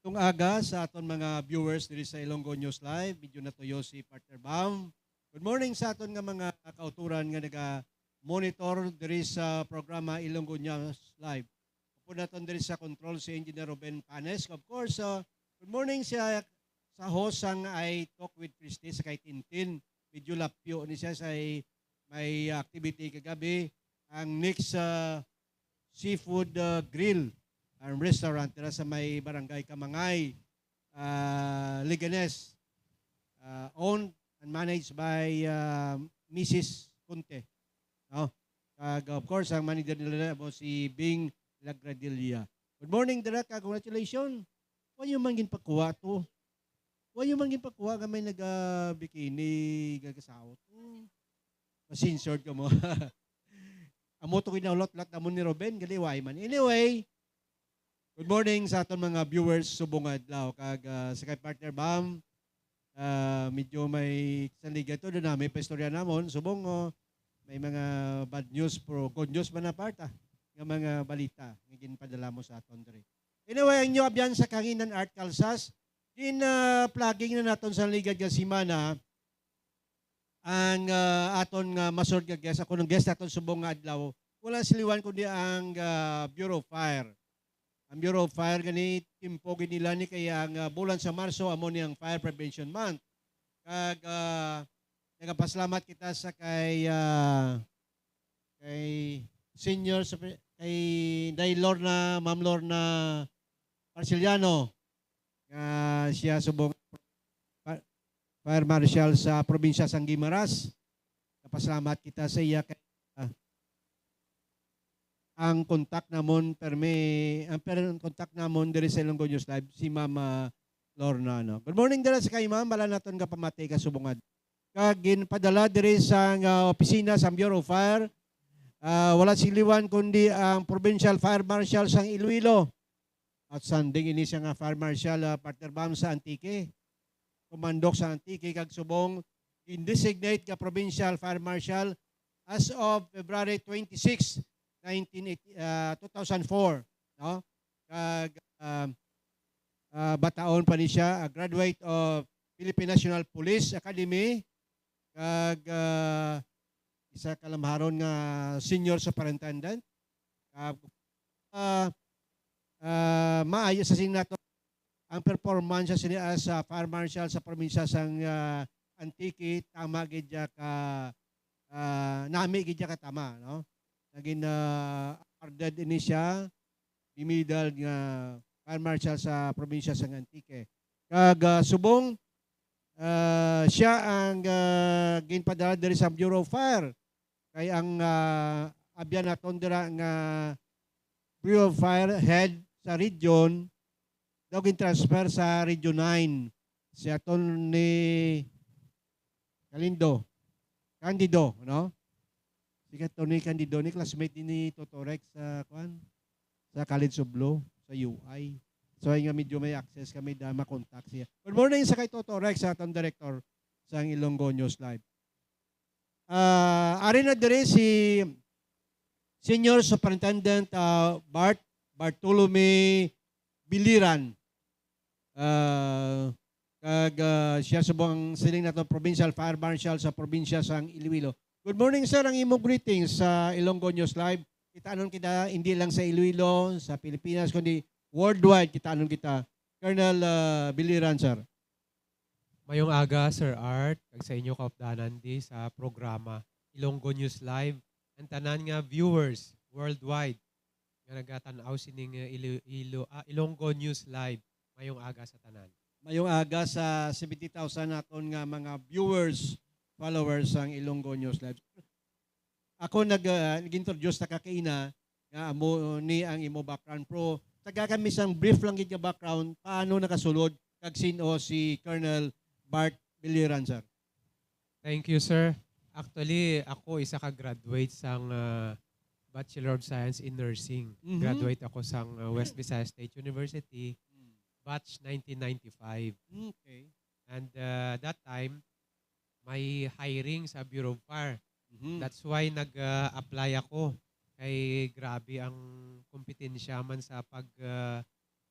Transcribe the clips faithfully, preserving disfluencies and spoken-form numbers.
Kung aga sa aton mga viewers diri sa Ilonggo News Live, medyo natuyo si Partner Bam. Good morning sa aton nga mga kauturan nga naga-monitor diri sa programa Ilonggo News Live. Upod naton diri sa control si Engineer Ruben Panes. Of course, uh, good morning sa, sa host sang I Talk with Christy sa kay Tintin. Medyo lapyo ni siya sa may activity kagabi. Ang next uh, seafood uh, grill and restaurant dira sa may barangay Kamangay, uh, Leganes, uh, owned and managed by uh, Missus Conte. No? Kag of course, ang manager nila mo si Bing Lagradilla. Good morning, Direk, kag congratulations. Wa nyo man ginpakuha to. Wa nyo man ginpakuha nga may naga-bikini, gagasaw to. Ma-censored ka mo. Amo to ginaulot-lot namon ni Ruben, gali wa man. Anyway, good morning sa aton mga viewers subong nga adlaw. Kag ah, sa kay Partner Bam, ah, medyo may saligan to, doon na may paistorya namon. Subong, oh, may mga bad news, pero good news man na part, ah, nga mga balita nga ginpadala mo sa aton diri. Anyway, ang inyo abyan sa kanginan, Art Calsas, gin-plugging na naton sa ligad nga semana ang ah, aton nga masod nga guest. Ako ng guest naton subong nga adlaw, wala siliwan kundi ang ah, Bureau of Fire. Ang Bureau of Fire gani, timpo gid nila ni, kaya ang ah, bulan sa Marso amo ni ang Fire Prevention Month. Kag ah, nagapasalamat kita sa kay ah, kay Senior Supre-, kay Day Lorna, Ma'am Lorna Marceliano, nga siya subong pa-, Fire Marshal sa probinsya sang Guimaras. Napasalamat kita sa iya kay ah, ang contact namon permi, ang per-, ang contact namon diri sa Ilonggo News Live si Ma'am ah, Lorna, no. Good morning dira sa kay Ma'am, bala naton nga pamati ka subong nga kag ginpadala diri sa nga opisina sa Bureau of Fire. Ah, wala siliwan kundi ang Provincial Fire Marshal sang Iloilo. Outstanding ini siya nga Fire Marshal, ah, Partner Bam, sa Antique. Kumandok sa Antique kag subong gin-designate nga Provincial Fire Marshal as of February twenty-six, nineteen eighty, ah, two thousand four, no? Kag ah, ah, bataon pa ni siya, a graduate of Philippine National Police Academy, kag ah, isa ka lamharon nga senior superintendent. Kag ah, ah, maayo sa sini nato ang performance sa sini as ah, fire marshal sa probinsya sang ah, Antique, tama gid siya ka ah, nami gid siya ka tama, no? Naging ah, awarded ini siya, bimidal nga fire marshal sa probinsya sang Antique. Kag ah, subong ah, siya ang ah, ginpadala diri sa Bureau of Fire. Kay ang ah, abyan naton dira nga Bureau of Fire head sa region daw gin-transfer sa Region nine, si Attorney Calindo, Candido, no? Si Attorney Candido ni classmate ni, ni Toto Rex sa, kuan, sa College of Law, sa U I. So, ay nga medyo may access kami da makontak siya. Good morning sa kay Toto Rex, sa atong director sa Ilonggo News Live. Ah, ari na diri si Senior Superintendent ah, Bart Bartolome Biliran. Ah, kag ah, siya subong ang siling nato Provincial Fire Marshal sa probinsya sang Iloilo. Good morning, sir. Ang imong greetings sa Ilonggo News Live. Kita anon kita hindi lang sa Iloilo, sa Pilipinas, kundi worldwide kita anon kita. Colonel ah, Biliran, sir. Mayong aga, Sir Art, kag sa inyo kaupdanan di sa programa Ilonggo News Live, ang tanan nga viewers worldwide nga nagatan-aw sining uh, Ilo, Ilo, ah, Ilonggo News Live. Mayong aga sa tanan. Mayong aga sa seventy thousand naton nga mga viewers, followers sang Ilonggo News Live. Ako nag, ah, nag-introduce na ka kaina nga amo ni ang imo background. Pero taga kami sang brief lang gid nga background, paano nakasulod kag sin-o si Colonel Bart Biliran, sir? Thank you, sir. Actually, ako isa ka graduate sang ah, Bachelor of Science in Nursing. Mhm. Graduate ako sang ah, West Visayas State University, Mm. batch nineteen ninety-five. Okay. And ah, that time, may hiring sa Bureau of Fire. Mhm. That's why nag-apply ako. Kay grabe ang kompetensya man sa pag ah,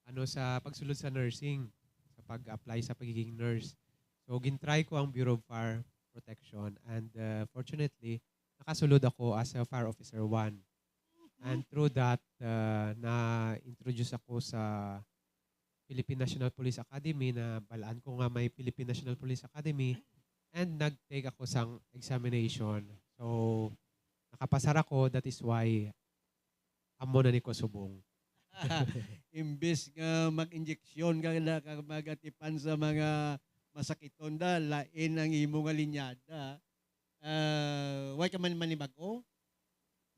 ano, sa pagsulod sa nursing, sa pag-apply sa pagiging nurse. So, gin-try ko ang Bureau of Fire Protection and, uh, fortunately, nakasulod ako as a Fire Officer one. And through that, uh, na-introduce ako sa Philippine National Police Academy, na balaan ko nga may Philippine National Police Academy, and nag-take ako sang examination. So, nakapasar ako, that is why amo na ni ko subong. Imbis nga mag-injeksyon ka na, ka magatipan sa mga masakiton da, lain ang imo nga linyada. Ah, way ka man manibag-o?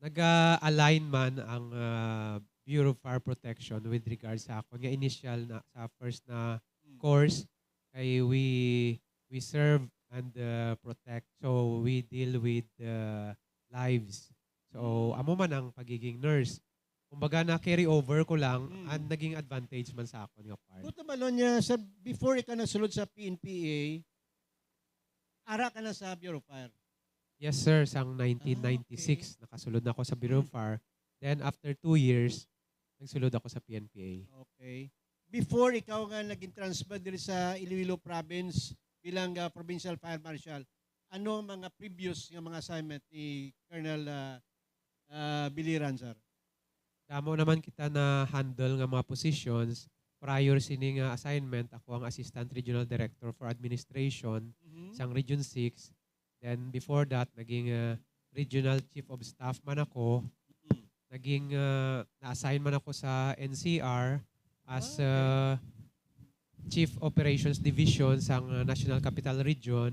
Naga-align man ang, ah, Bureau of Fire Protection with regards sa akon nga initial na, sa first na Mm. course, kay we, we serve and, uh, protect. So, we deal with, uh, lives. So, Mm. amo man ang pagiging nurse. Kumbaga, na-carry over ko lang Mm. and naging advantage man sa akon nga part. Buto ba, Lonya, sa, before ikaw nasulod sa P N P A, ara ka na sa Bureau of Fire? Yes, sir. Sang nineteen ninety-six, Ah, okay. nakasulod na ako sa Bureau of Fire. Then, after two years, nagsulod ako sa P N P A. Okay. Before ikaw nga naging transfer diri sa Iloilo Province bilang, ah, Provincial Fire Marshal, ano ang mga previous nga mga assignment ni Colonel, ah, ah, Biliran, sir? Damo naman kita na-handle nga mga positions. Prior sini nga assignment, ako ang Assistant Regional Director for Administration Mhm. sang Region six. Then before that, naging, ah, Regional Chief of Staff man ako. Mm. Naging, ah, na-assign man ako sa N C R as, Ah, okay. ah, Chief Operations Division sang, ah, National Capital Region.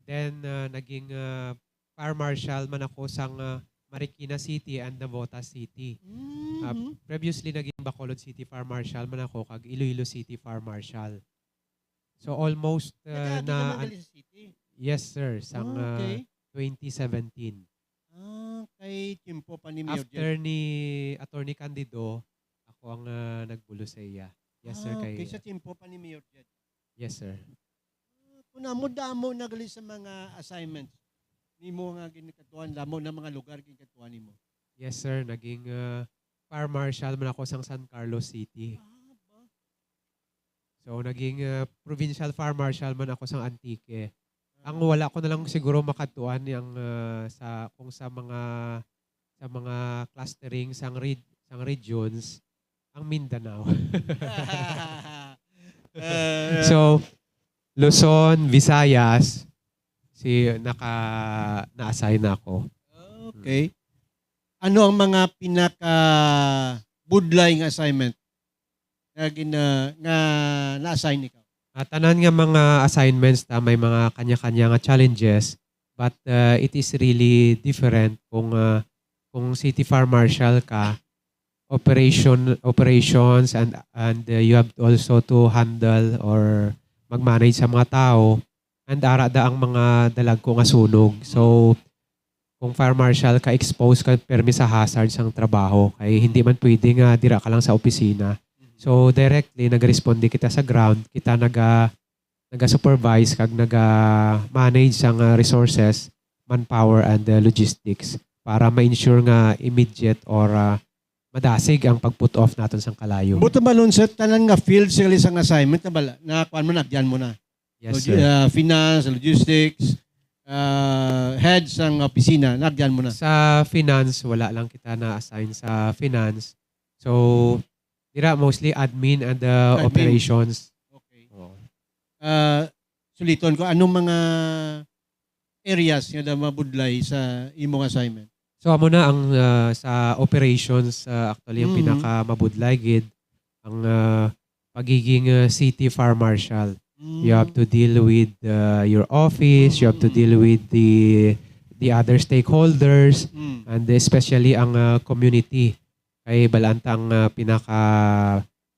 Then, ah, naging, ah, Fire Marshal man ako sang, ah, Marikina City and Navotas City. Ah, Mhm. previously, naging Bacolod City Fire Marshal man ako kag Iloilo City Fire Marshal. So, almost, ah, Nag-agi ka na man an-, gali sa city? Yes, sir. Sang, Ah, ah, okay. twenty seventeen. Ah, kay tiyempo pa ni Mayor After Jed. ni Attorney Candido, ako ang, ah, nagbulos sa iya. Yes, sir, Ah, kay okay. Sa tiyempo pa ni Mayor Jed. Yes, sir. Ah, kung amo, damo na gali sa mga assignments nimo nga ginkadtuan, damo na mga lugar ginkadtuan nimo. Yes, sir. Naging, ah, Fire Marshal man ako sang San Carlos City. Ah, ba? So, naging, ah, Provincial Fire Marshal man ako sang Antique. Ang Ah. wala ko na lang siguro makadtuan ni ang, ah, sa, kung sa mga, sa mga clustering sang reg-, sang regions, ang Mindanao. Ah. So, Luzon, Visayas, si, naka, na-assign na ako. Okay. Ano ang mga pinaka budlay nga assignment nga gina-, nga na-assign ikaw? Ah, tanan nga mga assignments ta may mga kanya-kanya nga challenges, but, ah, it is really different kung, ah, kung city fire marshal ka, operation, operations, and, and, uh, you have also to handle or mag-manage sa mga tao, and ara da ang mga dalagko nga sunog. So, kung fire marshal ka, expose ka permi sa hazard sang trabaho, kay hindi man pwede nga dira ka lang sa opisina. So, directly, nagresponde kita sa ground, kita naga-, naga-supervise kag naga-manage sang, ah, resources, manpower, and, ah, logistics para ma-ensure nga immediate or, ah, madasig ang pag-put off naton sang kalayo. Buto ba nun, sir, tanan nga field sa isang assignment na bala, na kuwan mo na, agyan mo na? Yes, Logi-, sir. ah, finance, logistics, ah, head sang opisina, nagyan mo na? Sa finance, wala lang kita na-assign sa finance. So, dira mostly admin and, uh, Admin. operations. Okay. Oo. Ah, suliton ko, anong mga areas nga daw mabudlay sa imong assignment? So, amo na ang, ah, sa operations, ah, actually, ang Mm. pinakamabudlay gid, ang, ah, pagiging, ah, city fire marshal. You have Mm. to deal with, ah, your office, you have to Mm. deal with the, the other stakeholders, Mm. and especially ang, ah, community. Kay balaan ta ang, ah, pinaka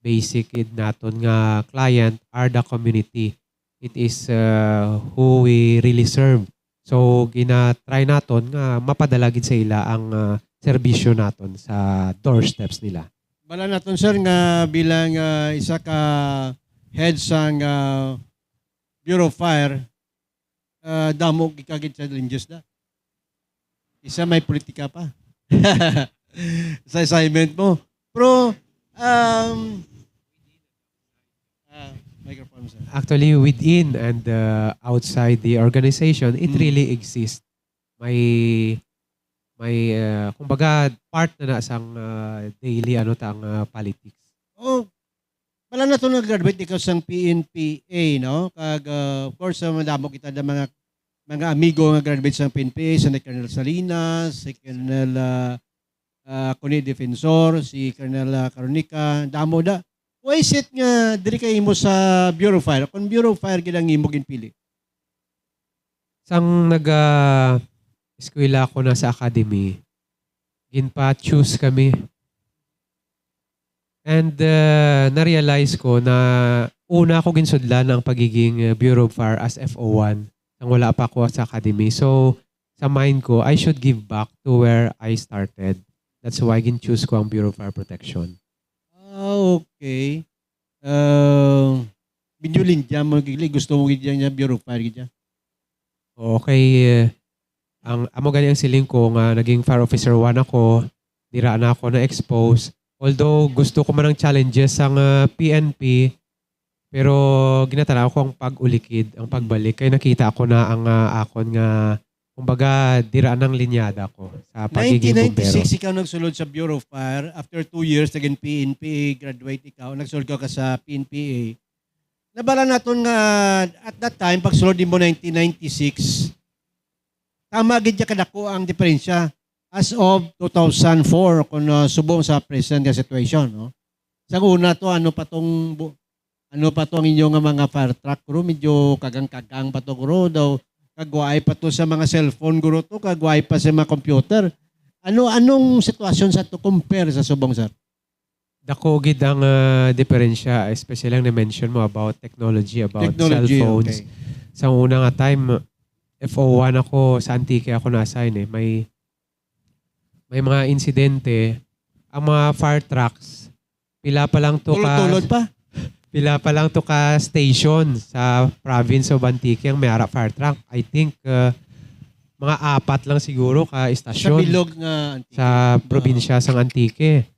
basic gid naton nga client are the community. It is, uh, who we really serve. So, gina-try naton nga mapadala gid sa ila ang, uh, serbisyo naton sa doorsteps nila. Bala naton, sir, nga bilang, uh, isa ka head sang, uh, Bureau of Fire, ah, damo gid ka gid challenges na. Isa may politika pa. Sa assignment mo. Pero, um, Actually, within and uh, outside the organization, it Mm. really exists. May, may uh, kumbaga, part na na sang uh, daily ano ta ang uh, politics. Oh, pala na to nag-graduate ikaw sang P N P A, no? Kag, uh, of course, uh, madamo kita na mga mga amigo nga graduate sang P N P A, si Colonel Salinas, si Colonel uh, uh, Connie Defensor, si Colonel uh, Caronica, damo da. Why is it nga diri kay imo sa Bureau of Fire? Kung Bureau of Fire gid ang imo ginpili? Sang naga eskwela ako na sa academy, ginpa-choose kami. And uh, na-realize ko na una ako ginsudlan ang pagiging uh, Bureau of Fire as F O one nang wala pa ako sa academy. So, sa mind ko, I should give back to where I started. That's why gin-choose ko ang Bureau of Fire Protection. Ah, okay. Uh, medyo linja mo, gigli. Gusto mo gid niya Bureau of Fire gid niya? Okay, eh, ang amo gani ang siling ko nga naging fire officer one ako, dira na ako na-expose. Although gusto ko man ang challenges sang uh, P N P, pero ginatanaw ko ang pag-ulikid, ang pagbalik kay nakita ko na ang uh, akon nga kumbaga dira nang linyada ko sa pagiging bumbero. nineteen ninety-six ikaw nagsulod sa Bureau of Fire. After two years, naging P N P A graduate ikaw. Nagsulod ka, ka sa P N P A. Nabala naton nga at that time, pagsulod nimo nineteen ninety-six, tama gid niya kadako ang diferensya as of two thousand four kung uh, subong sa present nga situation. No? Sa una to, ano pa tong bu- ano pa to ang inyo nga mga fire truck, guro? Medyo kagang-kagang pa to, guro. Daw, kagwaay pa to sa mga cellphone, guro, to. Kagwaay pa sa mga computer. Ano, anong sitwasyon sa to compare sa subong, sir? Dako gid ang uh, diferensya, especially ang na-mention mo about technology, about Technology, cellphones. Okay. Sa una nga time, F O one ako, sa Antique ako na-assign eh. May may mga insidente, ang mga fire trucks, pila pa lang to ka Tulod-tulod pa? Pila pa lang to ka station sa province of Antique ang may ara fire truck. I think uh, mga apat lang siguro ka Sa istasyon bilog nga Antique. Sa probinsya sang Antique.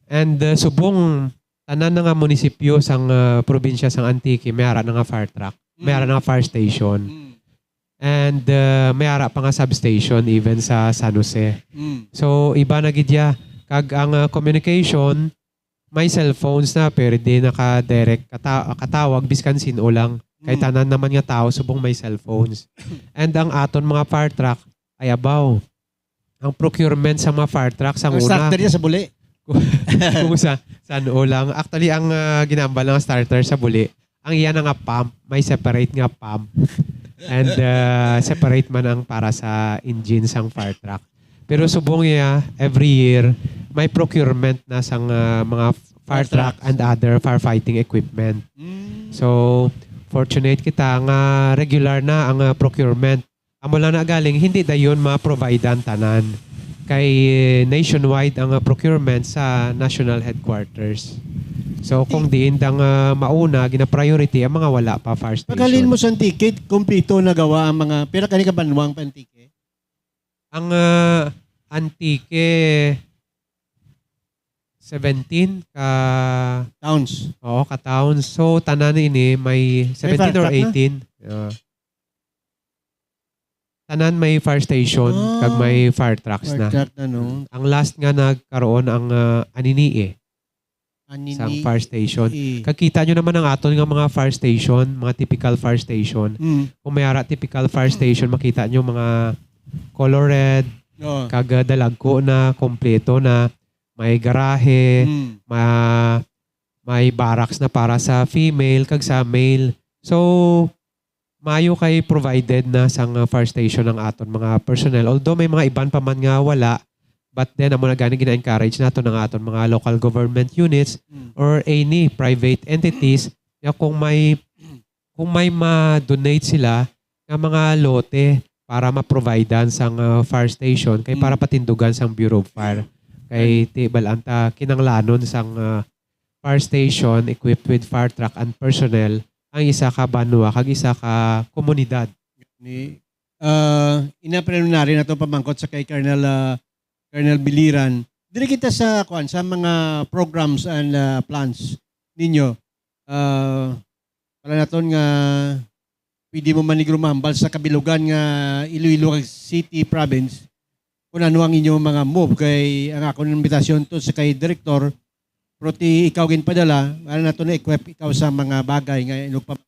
And uh, subong tanan na nga munisipyo sang uh, probinsya sang Antique may ara na nga fire truck. May ara na nga fire station. Mm. And uh, may ara pa nga substation even sa San Jose. Mm. So iba na gid ya kag ang uh, communication may cellphones na pero di naka-direct kata- katawag biskan sin-o lang. Kay Mm. Tanan naman nga tao subong may cellphones. And ang aton mga fire truck ay abaw. Ang procurement sa mga fire truck sa Ang una starter niya sa buli. kung sa san-o lang. Actually, ang uh, ginambal ng starter sa buli, ang iya na nga pump, may separate nga pump. And uh, separate man ang para sa engine sang fire truck. Pero subong niya, every year, may procurement na sang uh, mga fire Fire truck trucks. And other firefighting equipment. Mm. So, fortunate kita nga regular na ang uh, procurement. Amo lang na galing, hindi dayon ma-providean tanan. Kay nationwide ang uh, procurement sa national headquarters. So kung diin dang uh, mauna, gina-priority ang mga wala pa fire station. Paghalin mo sa Antique, kompleto na gawa ang mga, pila kani ka banwang pa Antique? Ang uh, Antique, seventeen ka Towns. Oo, ka towns. So tanan ini may seventeen or fire truck na? eighteen. Yeah. Tanan may fire station Ah, kag may fire trucks Fire na. Truck na, no? Ang last nga nagkaroon ang uh, Anini-e Anini. Sang fire station. Eh. Kag kita nyo naman ang aton nga mga fire station, mga typical fire station. Mm. Kung may ara typical fire station, makita nyo mga color red, Oh. kag uh, dalagko na, kompleto na, may garahe, Mm. ma may barracks na para sa female kag sa male. So, maayo kay provided na sang uh, fire station ang aton mga personnel. Although may mga iban pa man nga wala, but then amo na gani gina-encourage nato ang aton mga local government units Mm. or any private entities nga kung may kung may ma-donate sila nga mga lote para ma-providean sang uh, fire station kay Mm. Para patindugan sang Bureau of Fire. Kay tibal anta kinanglanon sang uh, fire station equipped with fire truck and personnel ang isa ka banwa kag isa ka komunidad. Ni uh, ina preliminary na to pamangkot sa kay Colonel uh, Colonel Biliran. Diri kita sa kuan sa mga programs and uh, plans ninyo. Uh, Wala naton nga pwede mo man ni guro mahambal sa kabilugan nga Iloilo kag City Province kung ano ang inyong mga move. Kay ang akon imbitasyon to sa kay Direktor, pero ti ikaw ginpadala, ano nato na-equip ikaw sa mga bagay nga inugpa-,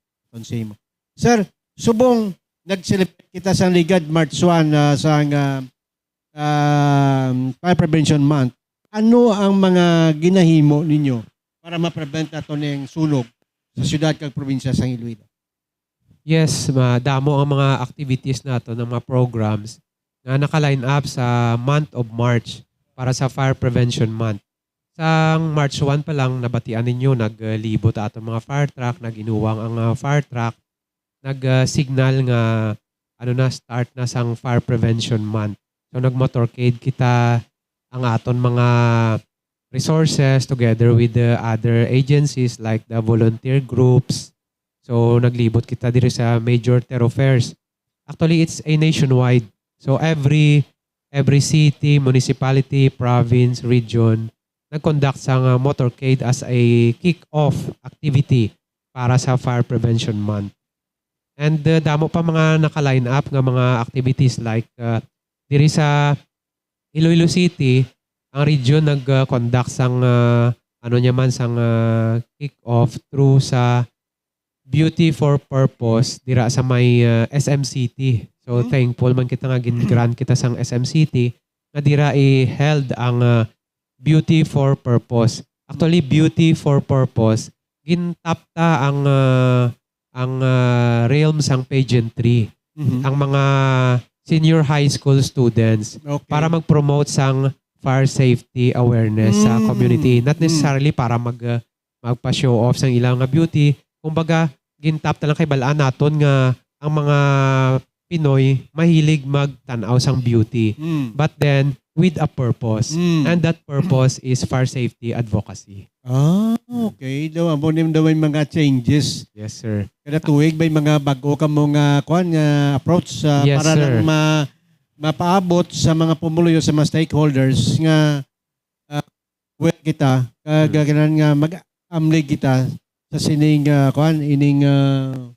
sa imo. Sir, subong nag-celebrate kita sang Ligad March one, ah, sang, ah, um, Fire Prevention Month, ano ang mga ginahimo ninyo para ma-prevent nato ning sunog sa siyudad kag probinsya sang Iloilo? Yes, madamo ang mga activities nato, ang mga programs nga naka-line up sa month of March para sa Fire Prevention Month. Sa March one pa lang, nabatian ninyo, naglibot aton mga fire truck, nag-inuwang ang, ah, fire truck, nag, ah, signal nga, ano na, start na sang Fire Prevention Month. So, nag-motorcade kita, ang aton mga resources together with the other agencies like the volunteer groups. So, naglibot kita diri sa major thoroughfares. Actually, it's a nationwide. So, every, every city, municipality, province, region, nag-conduct sang, ah, motorcade as a kick-off activity para sa Fire Prevention Month. And, uh, damo pa mga naka-line up nga mga activities like, uh, diri sa Iloilo City, ang region nag, uh, conduct sang, uh, ano niya man, sang, uh, kick-off through sa Beauty for Purpose dira sa may, uh, S M City. So, Mm. thankful man kita nga gin-grant kita sang S M City nga dira i-held ang, uh, Beauty for Purpose. Actually, Beauty for Purpose, gintapta ang, uh, ang, ah, realm sang pageantry, Mhm. ang mga senior high school students Okay. para mag-promote sang fire safety awareness sa Mm. community. Not Mm. necessarily para mag, ah, magpa-show off sang ilang nga beauty. Kumbaga, gintapta lang kay bal-an naton nga ang mga Pinoy mahilig magtan-aw sang beauty. Mm. But then, with a purpose. Mm. And that purpose is fire safety advocacy. Ah, okay. Daw, amo ni daw may mga changes. Yes, sir. Kada tuig may mga bag-o kamo nga, kuan, nga approach, ah, Yes, para sir. lang ma-, mapaabot sa mga pumuluyo, sa mga stakeholders nga, ah, aware kita, kag Hmm. kinahanglan nga mag-amlig kita sa sining, ah, kuan, ining, ah,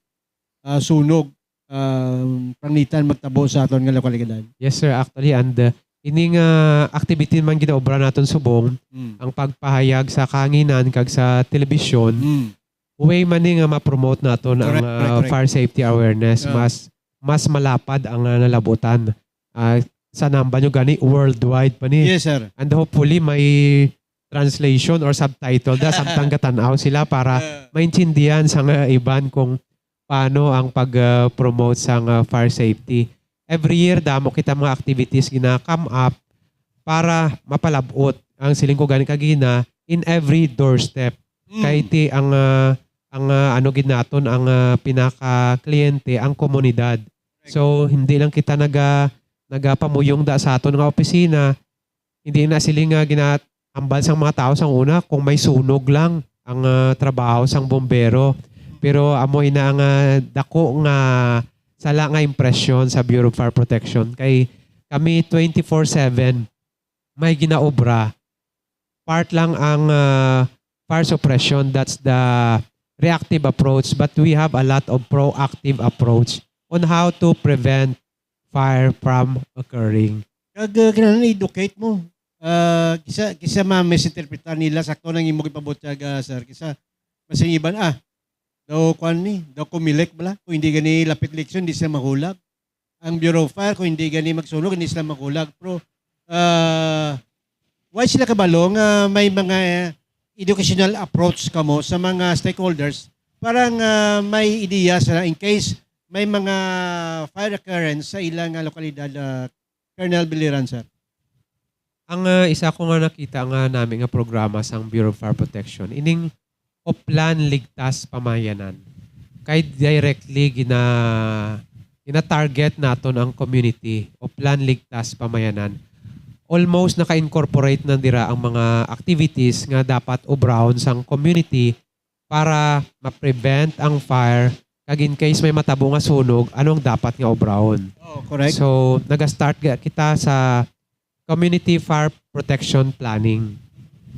ah, sunog, ah, panglitan magtabo sa aton nga lokalidad. Yes, sir. Actually, and, uh, ining, uh, activity man ginaobra naton subong, Mm. ang pagpahayag sa kahanginan kag sa telebisyon, Mm. way man ni nga ma-promote naton ang, Correct, uh, correct, correct. fire safety awareness. Yeah. Mas, mas malapad ang, uh, nalabutan. Uh, sa namba nyo gani, worldwide pa ni. Yes, sir. And hopefully, may translation or subtitle da, samtang gatan-aw sila para Yeah. maintindihan sa nga iban kung paano ang pag, uh, promote sa nga fire safety. Every year, damo kita mga activities gina-come up para mapalab-ot ang siling ko gani kagina in every doorstep. Mm. Kay ti ang, uh, ang, uh, ano gid naton, ang, uh, pinaka-kliyente, ang komunidad. So, hindi lang kita naga-, nagapamuyong da sa aton nga opisina, hindi na sila nga ginahambal sang mga tawo sang una kung may sunog lang ang, ah, trabaho sang bombero. Pero amo ina ang, ah, dako nga sala nga impresyon sa Bureau of Fire Protection kay kami twenty-four seven may ginaobra. Part lang ang, ah, fire suppression, that's the reactive approach, but we have a lot of proactive approach on how to prevent fire from occurring. Kag, uh, kinahanglan i-educate mo. Ah, kisa, kisa ma-misinterpretar nila, sakto nang imo gipabutyag, ah, sir. Kisa, masing iban, ah, daw, kuan ni, daw Comelec bala. Kung hindi gani lapit eleksyon, hindi sila mahulag. Ang Bureau of Fire, kung hindi gani magsunog, hindi sila mahulag. Pero, ah, why sila kabalo nga may mga, eh, educational approach kamo sa mga stakeholders para nga may ideya sila in case may mga fire occurrence sa ilang, ah, lokalidad, ah, Colonel Biliran, sir? Ang, ah, isa ko nga nakita nga nami nga programa sang Bureau of Fire Protection, ining Oplan Ligtas Pamayanan. Kay directly gina-, gina-target naton ang community, Oplan Ligtas Pamayanan. Almost naka-incorporate na dira ang mga activities nga dapat obrahon sang community para ma-prevent ang fire, kag in case may matabo nga sunog, ano ang dapat nga obrahon? Oh, correct. So, naga-start ga-, kita sa community fire protection planning.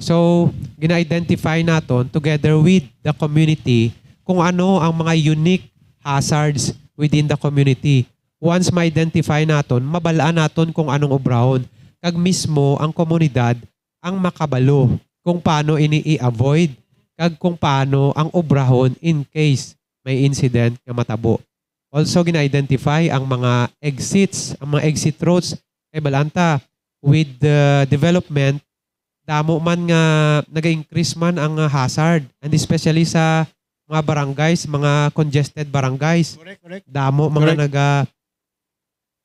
So, gina-identify naton together with the community kung ano ang mga unique hazards within the community. Once ma-identify naton, mabal-an naton kung anong obrahon, kag mismo ang komunidad ang makabalo kung paano ini i-avoid kag kung paano ang obrahon in case may incident nga matabo. Also, gina-identify ang mga exits, ang mga exit routes. Kay bal-an ta, with the development, damo man nga naga-increase man ang, ah, hazard, and especially sa mga barangays, mga congested barangays. Correct, correct. Damo mga Correct. naga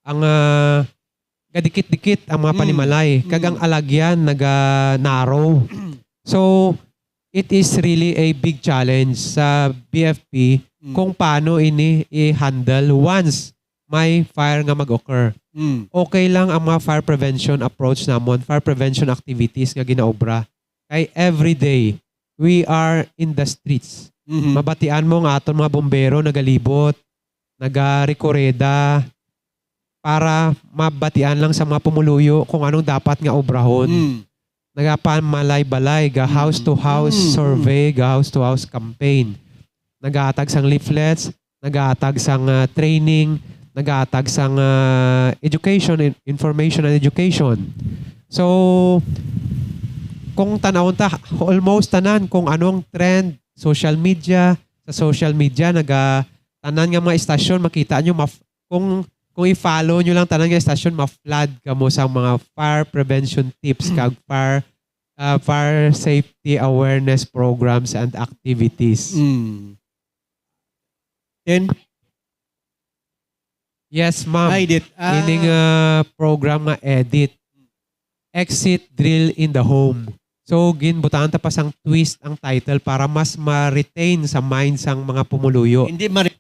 ang, ah, gadikit-dikit ang mga Mm. panimalay, kag ang Mm. alagyan naga-narrow. So, it is really a big challenge sa B F P Mm. kung paano ini i-handle once may fire nga mag-occur. Mm. Okay lang ang mga fire prevention approach namon, fire prevention activities nga ginaobra. Kay every day, we are in the streets. Mhm. Mabatian mo nga aton mga bombero nagalibot, nagarekoreda para mabatian lang sa mga pumuluyo kung anong dapat nga obrahon. Mm. Nagapamalay-balay, ga house to house Mm. survey, ga house to house campaign. Nagahatag sang leaflets, nagahatag sang, ah, training, nagahatag sang, ah, education, in- information and education. So, kung tanawon ta, almost tanan kung anong trend, social media, sa social media, naga, tanan nga mga istasyon, makita nyo, maf- kung, kung i-follow nyo lang tanan nga istasyon, ma-flood kamo sa mga fire prevention tips kag fire, ah, fire safety awareness programs and activities. Mm. Then, Yes, ma'am. Ay, dit. Ah, Ining, ah, program nga EDIT, Exit Drill in the Home. So, ginbutangan ta pa sang twist ang title para mas ma-retain sa mind sang mga pumuluyo. Hindi mari-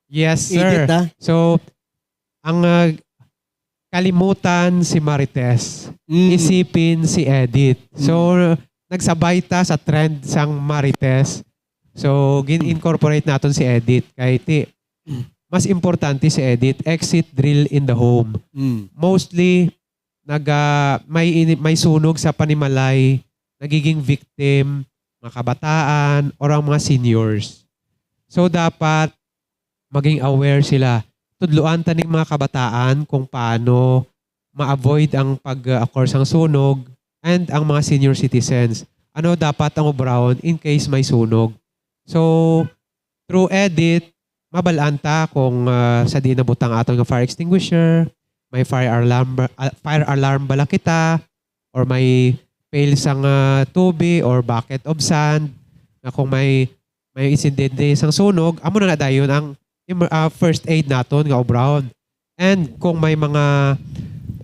Yes, sir. Edit, ah. So, ang, ah, kalimutan si Marites, Mm. isipin si EDIT. So, nagsabay ta sa trend sang Marites. So, gin-incorporate naton si EDIT. Kay ti, mas importante si EDIT, Exit Drill in the Home. Mm. Mostly, naga, may, ini- may sunog sa panimalay, nagiging victim, mga kabataan, or ang mga seniors. So, dapat maging aware sila. Tudloan ta ning mga kabataan kung paano ma-avoid ang pag-occur sang sunog and ang mga senior citizens. Ano dapat ang obrahon in case may sunog? So, through EDIT, mabal-an ta kung, ah, sa diin nabutang aton nga fire extinguisher, may fire alarm ba, ah, fire alarm bala kita, or may pail sang, ah, tubig or bucket of sand, nga kung may, may insidente sang sunog, amo na na dayon ang emer-, ah, first aid naton nga obrahon. And kung may mga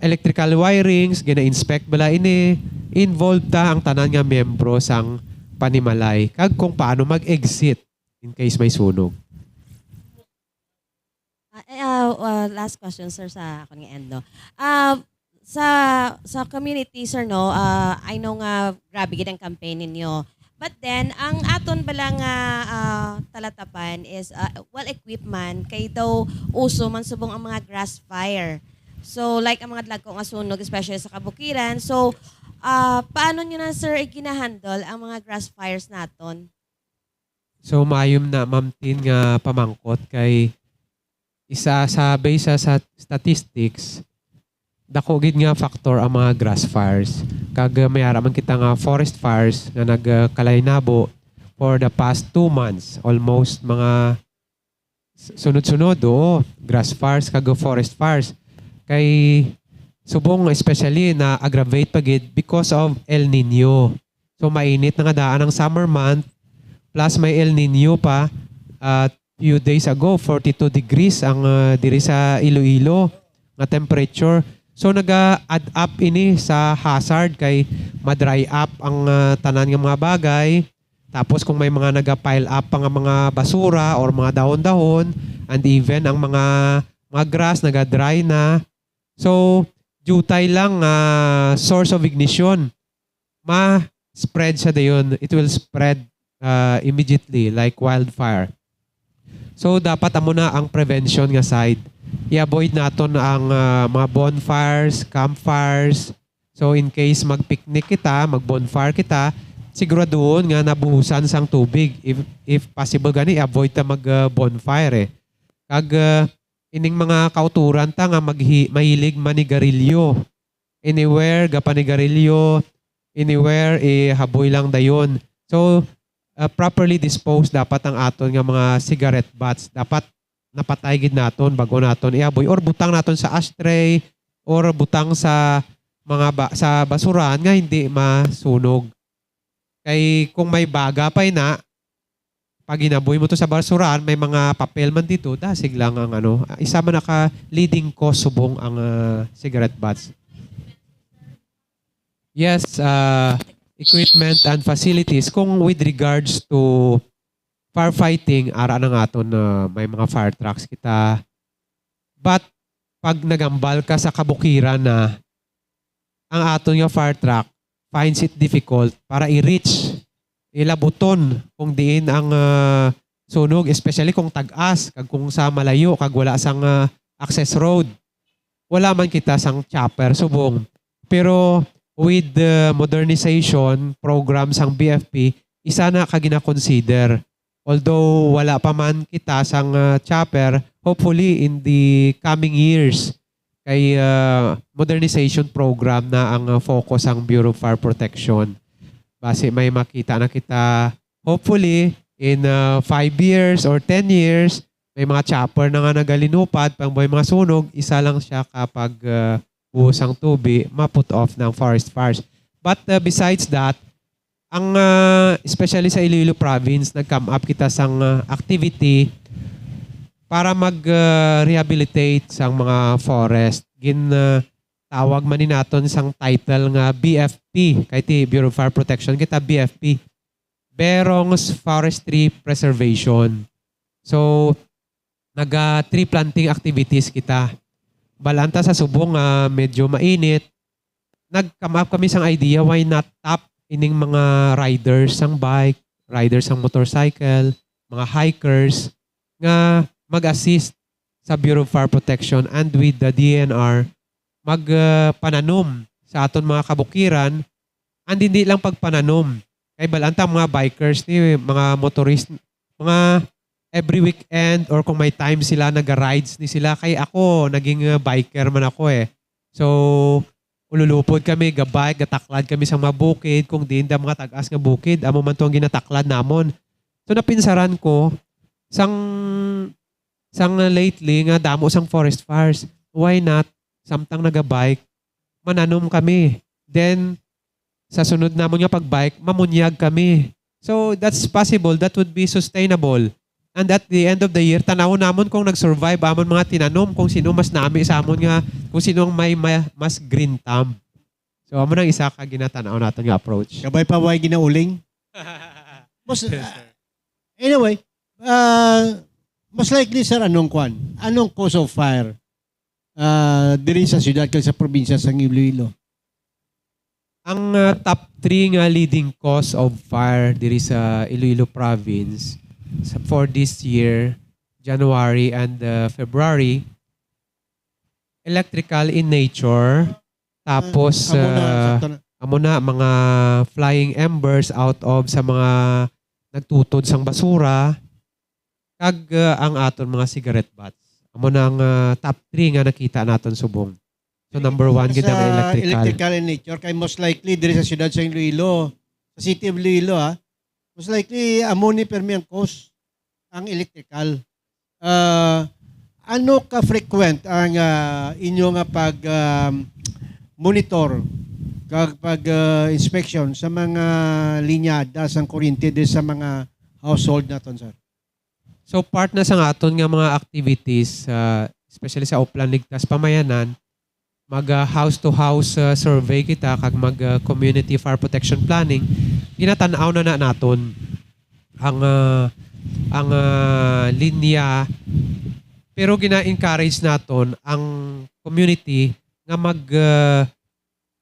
electrical wirings, gina-inspect bala ini, involved ta ang tanan nga miyembro sang panimalay, kag kung paano mag-exit in case may sunog. Ah, eh, ah, ah, last question, sir, sa akon nga end, no. Ah, sa sa community, sir, no, ah, I know nga grabe gid ang campaign ninyo. But then, ang aton bala nga, ah, talatapan is, ah, well equipped man, kay daw uso man subong ang mga grass fire. So, like ang mga dagko nga sunog, especially sa kabukiran. So, ah, paano nyo na, sir, ginahandle ang mga grass fires naton? So, maayo na, Ma'am Tin, nga pamangkot kay isa sa, based sa, sa statistics, dako gid nga factor ang mga grass fires. Kag, uh, may ara man kita nga forest fires nga nagkalainabo for the past two months, almost mga s-, sunod-sunod, oo, grass fires kag forest fires. Kay subong, especially, na-aggravate pa gid because of El Nino. So, mainit na nga daan ang summer month, plus may El Nino pa. At few days ago, forty-two degrees ang, ah, diri sa Iloilo nga temperature. So, naga-add up ini sa hazard kay ma-dry up ang, ah, tanan nga mga bagay. Tapos, kung may mga naga-pile up pa nga mga basura or mga dahon-dahon, and even ang mga, mga grass naga-dry na. So, diutay lang nga source of ignition, ma-spread siya dayon. It will spread, uh, immediately like wildfire. So, dapat amo na ang prevention nga side. I-avoid naton ang, uh, mga bonfires, campfires. So, in case mag-picnic kita, mag-bonfire kita, siguraduhon nga nabuhusan sang tubig. If, if possible gani, avoid ta mag, ah, bonfire, eh. Kag, ah, ining mga kauturan ta nga maghi-, mahilig manigarilyo. Anywhere, gapanigarilyo, anywhere, ihaboy lang dayon. So, ah, properly disposed dapat ang aton nga mga cigarette butts. Dapat napatay gid naton bago naton ihaboy or butang naton sa ashtray or butang sa mga ba-, sa basurahan nga hindi masunog. Kay kung may baga pa ina, pag hinaboy mo to sa basurahan, may mga papel man dito, dasig lang ang ano. Isa man na ka leading cause subong ang, ah, cigarette butts. Yes, ah, equipment and facilities. Kung with regards to firefighting, ara nang aton na may mga fire trucks kita. But pag nagambal ka sa kabukiran na, ang aton nga fire truck finds it difficult para i-reach, ilabuton kung diin ang, ah, sunog, especially kung tag-as, kag kung sa malayo, kag wala sang, ah, access road. Wala man kita sang chopper subong. Pero with the modernization program sang B F P, isa na ka gina-consider. Although wala pa man kita sang, ah, chopper, hopefully in the coming years, kay, ah, modernization program na ang, ah, focus sang Bureau of Fire Protection. Basi may makita na kita, hopefully, in, ah, five years or ten years, may mga chopper na nga nagalinupad, pang may mga sunog, isa lang siya kapag, ah, buhos ang tubi, ma-put off ng forest fires. But, ah, besides that, ang, ah, especially sa Iloilo province, nag-come up kita sang, ah, activity para mag, ah, rehabilitate sang mga forest. Gin, ah, tawag man ni naton sang title nga B F P, kay ti Bureau of Fire Protection kita, B F P, Berong's Forestry Preservation. So, naga tree planting activities kita. Bal-an ta sa subong nga medyo mainit, nag-come up kami sang idea, why not tap ining mga riders sang bike, riders sang motorcycle, mga hikers, nga mag-assist sa Bureau of Fire Protection and with the D N R, mag, ah, pananom sa aton mga kabukiran, and hindi lang pagpananom. Kay bal-an ta mga bikers ni, mga motorist, mga every weekend or kung may time sila, naga-rides ni sila. Kay ako, naging, ah, biker man ako, eh. So, ululupod kami, ga-bike, gataklad kami sa mga bukid, kung diin da mga tag-as nga bukid, amo man to ang ginataklad namon. So, napinsaran ko, sang, sang lately nga damo sang forest fires. Why not, samtang naga-bike, mananom kami? Then, sa sunod namon nga pag-bike, mamunyag kami. So, that's possible. That would be sustainable. And at the end of the year, tanawon namon kung nag-survive amon mga tinanom, kung sino mas nami sa amon nga, kung sino ang may ma-, mas green thumb. So, amo nang isa ka ginatanaw naton nga approach. Kabay pa, way ginauling? Mas, Yes, sir. Anyway, ah, mas likely, sir, anong kwan? Anong cause of fire, ah, diri sa siyudad kag sa probinsya sang Iloilo? Ang, ah, top three nga leading cause of fire diri sa Iloilo province sa, for this year, January and, ah, February, electrical in nature, tapos, Amo na, ah, sakto na. amo na, mga flying embers out of sa mga nagtutod sang basura, kag, ah, ang aton mga cigarette butts. Amo na ang, ah, top three nga nakita naton subong. So, number one gid ang Sa electrical. Electrical in nature, kay most likely diri sa siyudad sa Iloilo, sa city of Iloilo, ha, most likely amo ni permi ang cause, ang electrical. Ah, ano ka frequent ang, ah, inyo nga pag, um, monitor kag pag, ah, inspection sa mga linyada sang kuryente diri sa mga household naton, sir? So, part na sa aton nga mga activities, ah, especially sa Oplan Ligtas Pamayanan, mag, ah, house-to-house, ah, survey kita kag mag, ah, community fire protection planning. Ginatan-aw na, na naton ang, ah, ang, ah, linya, pero gina-encourage naton ang community nga mag, ah,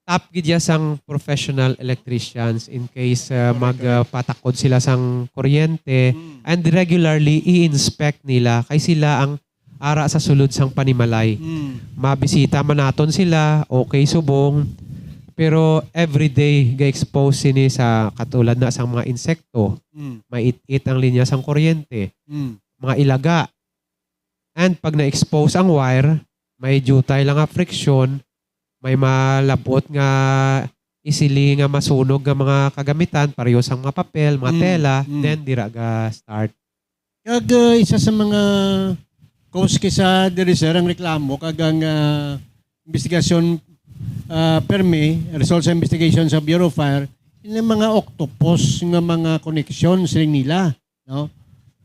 tap gid ya sang professional electricians in case, ah, Correct, mag, ah, correct. patakod sila sang kuryente, Mm. and regularly i-inspect nila kay sila ang ara sa sulod sang panimalay. Mm. Mabisita man naton sila, okay subong, Pero everyday ga-expose sini sa katulad na sang mga insekto, Mm. maiit-it ang linya sang kuryente, Mm. mga ilaga. And pag na-expose ang wire, may diutay lang nga friction, may malabot nga easily nga masunog nga mga kagamitan, pareho sang mga papel, mga Mm, tela, mm. then dira ga-start. Kag, uh, isa sa mga cause kisa diri, sir, ang reklamo kag ang, uh, investigasyon, uh, permi, result sa investigation sa Bureau of Fire, yung mga octopus nga mga koneksyon sila nila, no?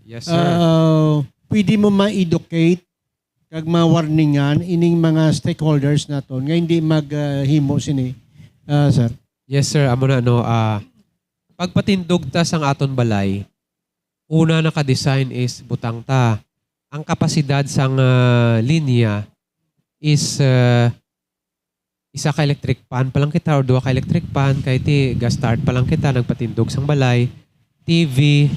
Yes, sir. Uh, pwede mo ma-educate kag ma-warningan ining mga stakeholders naton nga hindi mag, uh, himo sini, uh, sir? Yes, sir. Amo na, no, ah, pagpatindog ta sang aton balay, una naka-design is butang ta. Ang kapasidad sang, ah, linya is, ah, isa ka electric fan pa lang kita or duha ka electric fan, kay ti ga-start pa lang kita, nagpatindog sang balay, T V.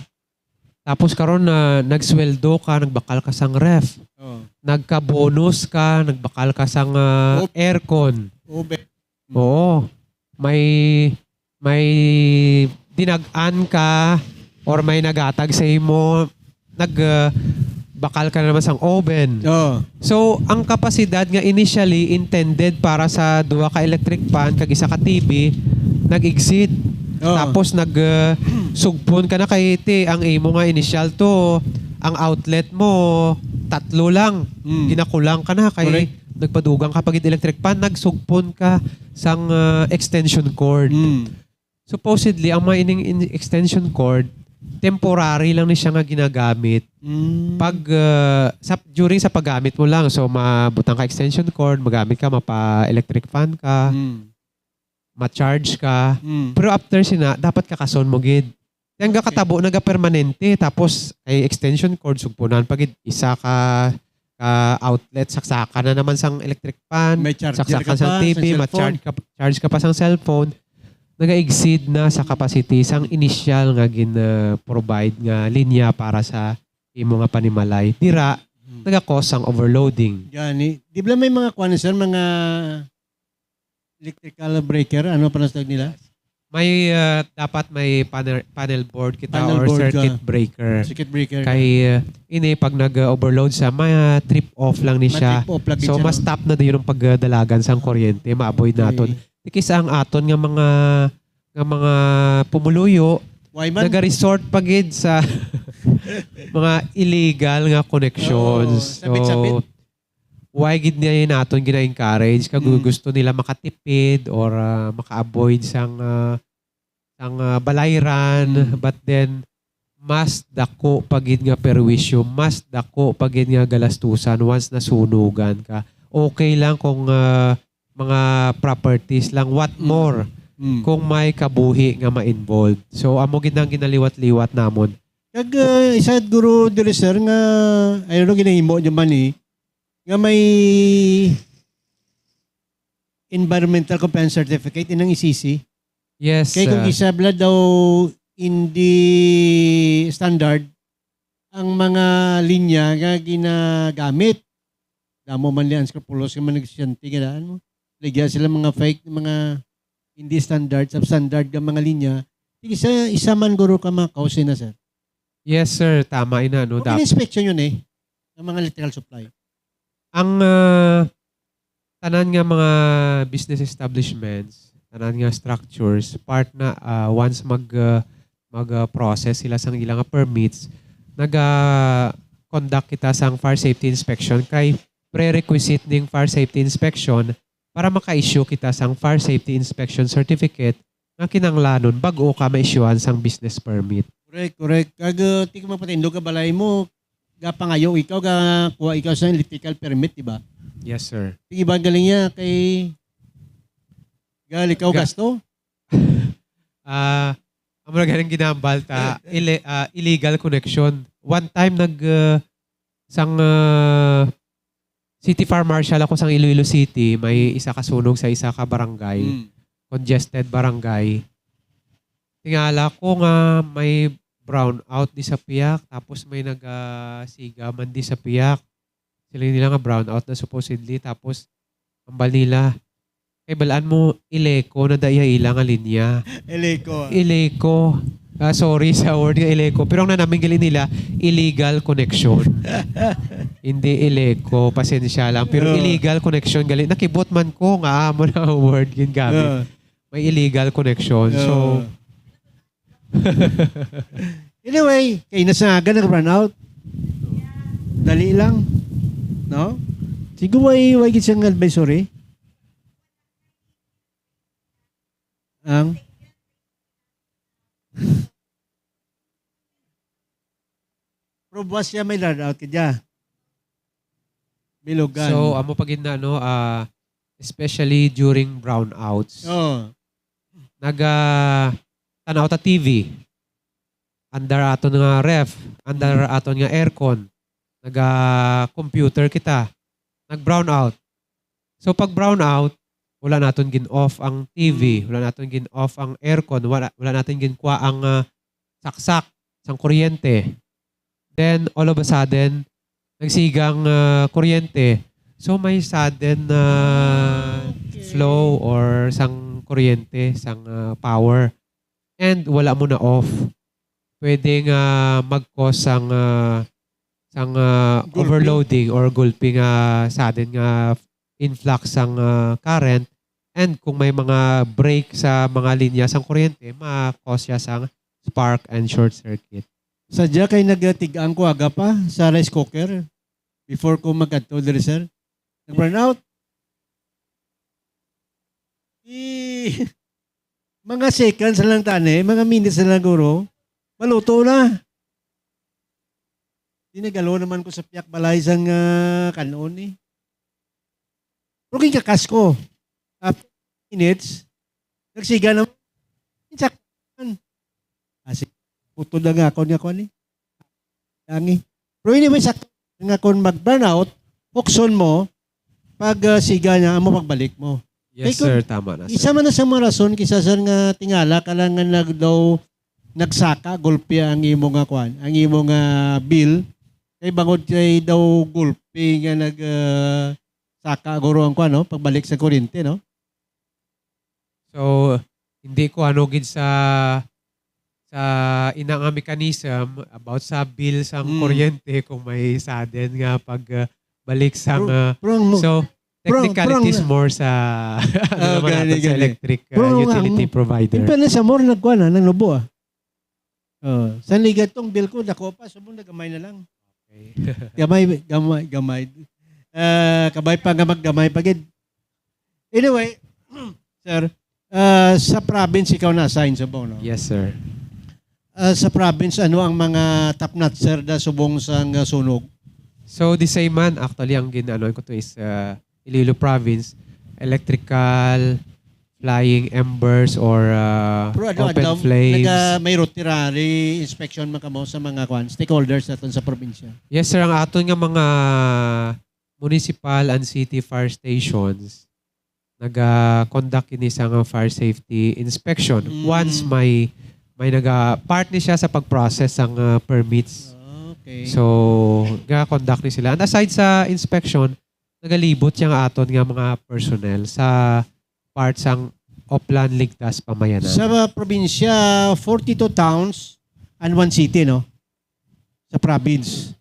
Tapos karon na nagsweldo ka, nagbakal ka sang ref. Oh. Nagka-bonus ka, nagbakal ka sang, ah, Op-, aircon. Oven. Oo. May, may dinag-an ka or may nagatag sa imo, nag, ah, bakal ka na naman sang oven. Oo. So, ang kapasidad nga initially intended para sa duha ka electric fan kag isa ka T V, nag-exceed. Oo. Tapos nag, ah, sugpon ka na kay ti ang imo nga initial to, ang outlet mo tatlo lang. Mm. Ginakulang ka na kay Correct. Nagpadugang ka pa gid electric fan, nagsugpon ka sang, ah, extension cord. Mm. Supposedly, ang mga ining in-, extension cord, temporary lang ni siya nga ginagamit. Mm. Pag, ah, sa, during sa paggamit mo lang, so, mabutang ka extension cord, magamit ka, mapa-electric fan ka, Mm. ma-charge ka. Mm. Pero after sina, dapat kakason mo gid. Kaya Okay. gakatabo, nagapermanente. Tapos, ay extension cord, sugpunan pa gid, isa ka, ka outlet, saksakan na naman sang electric fan, May charger saksakan ka sang pa, T V, sang ma-charge cellphone. ka, charge ka pa sang cellphone. Naga-exceed na sa capacity sang initial nga gin-provide nga linya para sa imo nga panimalay. Dira, Hmm. naga-cause sang overloading. Gani. Di ba may mga kuwan, sir, mga electrical breaker? Ano pa ang tawag nila? May, ah, dapat may panel, panel board kita Panel or board circuit ka. breaker. Circuit breaker ka. Kay, ah, ini pag nag-overload sa, may, ah, trip off lang ni siya. Ma-trip off lagi So, siya, mas no? stop na din yung pagdalagan sang kuryente, ma-avoid Okay. naton. Di kay sa ang aton nga mga, nga mga pumuluyo, Why man? nag-resort pa gid sa mga illegal nga connections. Oo, sabit-sabit. So, why gid niya naton gina-encourage kag Mm. gusto nila makatipid or, ah, maka-avoid sang, ah, sang, ah, balayran, Mm. but then mas dako pa gid nga perwisyo, mas dako pa gid nga galastusan once nasunugan ka. Okay lang kung, ah, mga properties lang, what Mm. more Mm. kung may kabuhi nga ma-involved. So, amo gid ang ginaliwat-liwat namon. Kag, ah, isa guro diri, sir, nga, I don't know, ginahimo niyo man, eh, nga may environmental compliance certificate inang E C C. Yes, Kay kung ah. isa bala daw hindi standard ang mga linya nga ginagamit, damo man ni unscrupulous nga mga negosyante nga daan mo. Ligya sila mga fake, mga hindi standard, substandard nga mga linya. Isa, isa man guro ka mga cause na, sir. Yes, sir. Tama ina, no? Kung Dap- in-inspection yun eh, ng mga electrical supply. Ang, ah, tanan nga mga business establishments, tanan nga structures, part na, ah, once mag, ah, mag, ah, process sila sang ila nga permits, naga-conduct kita sang fire safety inspection kay prerequisite ning fire safety inspection para maka-issue kita sang fire safety inspection certificate nga kinahanglanon bag-o ka ma-issuehan sang business permit. Correct, correct. Kag, uh, ti kung mapatindog ka balay mo, gapangayo ikaw, ga kuha ikaw sa electrical permit, di ba? Yes, sir. Ti iban galing niya kay gal ikaw Ga- gasto. Ah, amo na galing ginambal ta, ile-, ah, illegal connection. One time nag, uh, sang, uh, City Fire Marshal ako sang Iloilo City, may isa ka sunog sa isa ka barangay, Mm. congested barangay. Tingala ko nga may brownout di sa piyak, tapos may nagasiga man di sa piyak. Sila nila nga brownout na supposedly, tapos ambal nila, Kay balaan mo, Ileco na da iya ila nga linya. Ileco. Ileco. Ah, sorry sa word nga Ileco. Pero ang nanaming gali nila, illegal connection. Hindi Ileco. Pasensya lang. Pero Oo. illegal connection gali. Nakibot man ko nga amo na ang word gingamit. Oo. May illegal connection. So, Oo. Anyway, kay nasangagan ang brownout. Dali lang. No? Siguro way, way gid siyang advisory. Ang Pero buwas siya may brownout ka dya. Bilugan. So, amo pa gid na, no, ah, especially during brownouts. Oo. Naga tanaw ta T V. Andar aton nga ref, andar Mm. aton nga aircon. Naga computer kita. Nag-brownout. So, pag brownout, wala naton gin-off ang T V, Mm. wala naton gin-off ang aircon, wala, wala naton gin-kuha ang, ah, saksak sang kuryente. Then, all of a sudden, nagsigang, ah, kuryente. So, may sudden, ah, Okay. flow or sang kuryente, sang, ah, power. And wala mo na off. Pwede nga mag-cause sang, ah, sang, ah, Gulpi. overloading or gulpi nga sudden nga influx sang, ah, current. And kung may mga break sa mga linya sang kuryente, ma-cause siya sang spark and short circuit. Sadya kay nagtig-ang ko aga pa sa rice cooker before ko magkadto diri, sir. Nag-brownout. I-, mga seconds na lang tani, mga minutes na lang guro, maluto na. Tinagalo naman ko sa piyak balay sang, ah, kanon eh. Pero ginkakas ko. After minutes, nagsiga na. Insak. Ah, sige. Putol na nga ako niya, kuwan eh. Dangi. Pero anyway, sa nga kung mag-brownout, hukson mo, pag, ah, siga niya, amo pagbalik mo. Yes, Kay kung sir. Tama na, sir. Isa man na sa mga rason, kisa, sir, nga tingala ka lang nga nag-, daw nagsaka, gulpi ang imo nga kwan, ang imo nga bill. Kay bangod kay daw gulpi nga nag, ah, saka guro ang kwan, no? Pagbalik sa kuryente, no? So, hindi ko ano gid sa, sa ina nga mechanism about sa bill sang Mm. kuryente kung may sudden nga pag, uh, balik sang, Pero, uh, pero ang mo-, so, pero ang, pero ang technicalities more sa, ano Ah, naman gani, natin, sa gani. electric, uh, Pero ang, utility ang, provider. in fairness, sa more nagkuha na, nagnubo, ah. Oh, sa ligat tong bill ko, dako pa, subong na gamay na lang. Okay. Gamay, gamay, gamay. Ah, kabay pa nga maggamay pa gid. Anyway, sir, ah, sa province ikaw na-assign subong, no? Yes, sir. Ah, sa province, ano ang mga top notcher da subong sang, ah, sunog? So, the same man, actually, ang gin-, ano ko to is, ah, Iloilo province, electrical, flying embers, or, ah, Pero ano, open ano, flames. naga-, may routine inspection man kamo sa mga, kwan, stakeholders naton sa probinsya? Yes, sir. Ang aton nga mga municipal and city fire stations, naga-conduct ini sa nga fire safety inspection. Mm. Once may, may naga-, part ni siya sa pag-process sang, ah, permits. Ah, okay. So, ga-conduct ni sila. And aside sa inspection, nagalibot siya nga aton nga mga personnel sa part sang Oplan Ligtas Pamayanan. Sa mga probinsya, forty-two towns and one city, no? Sa province.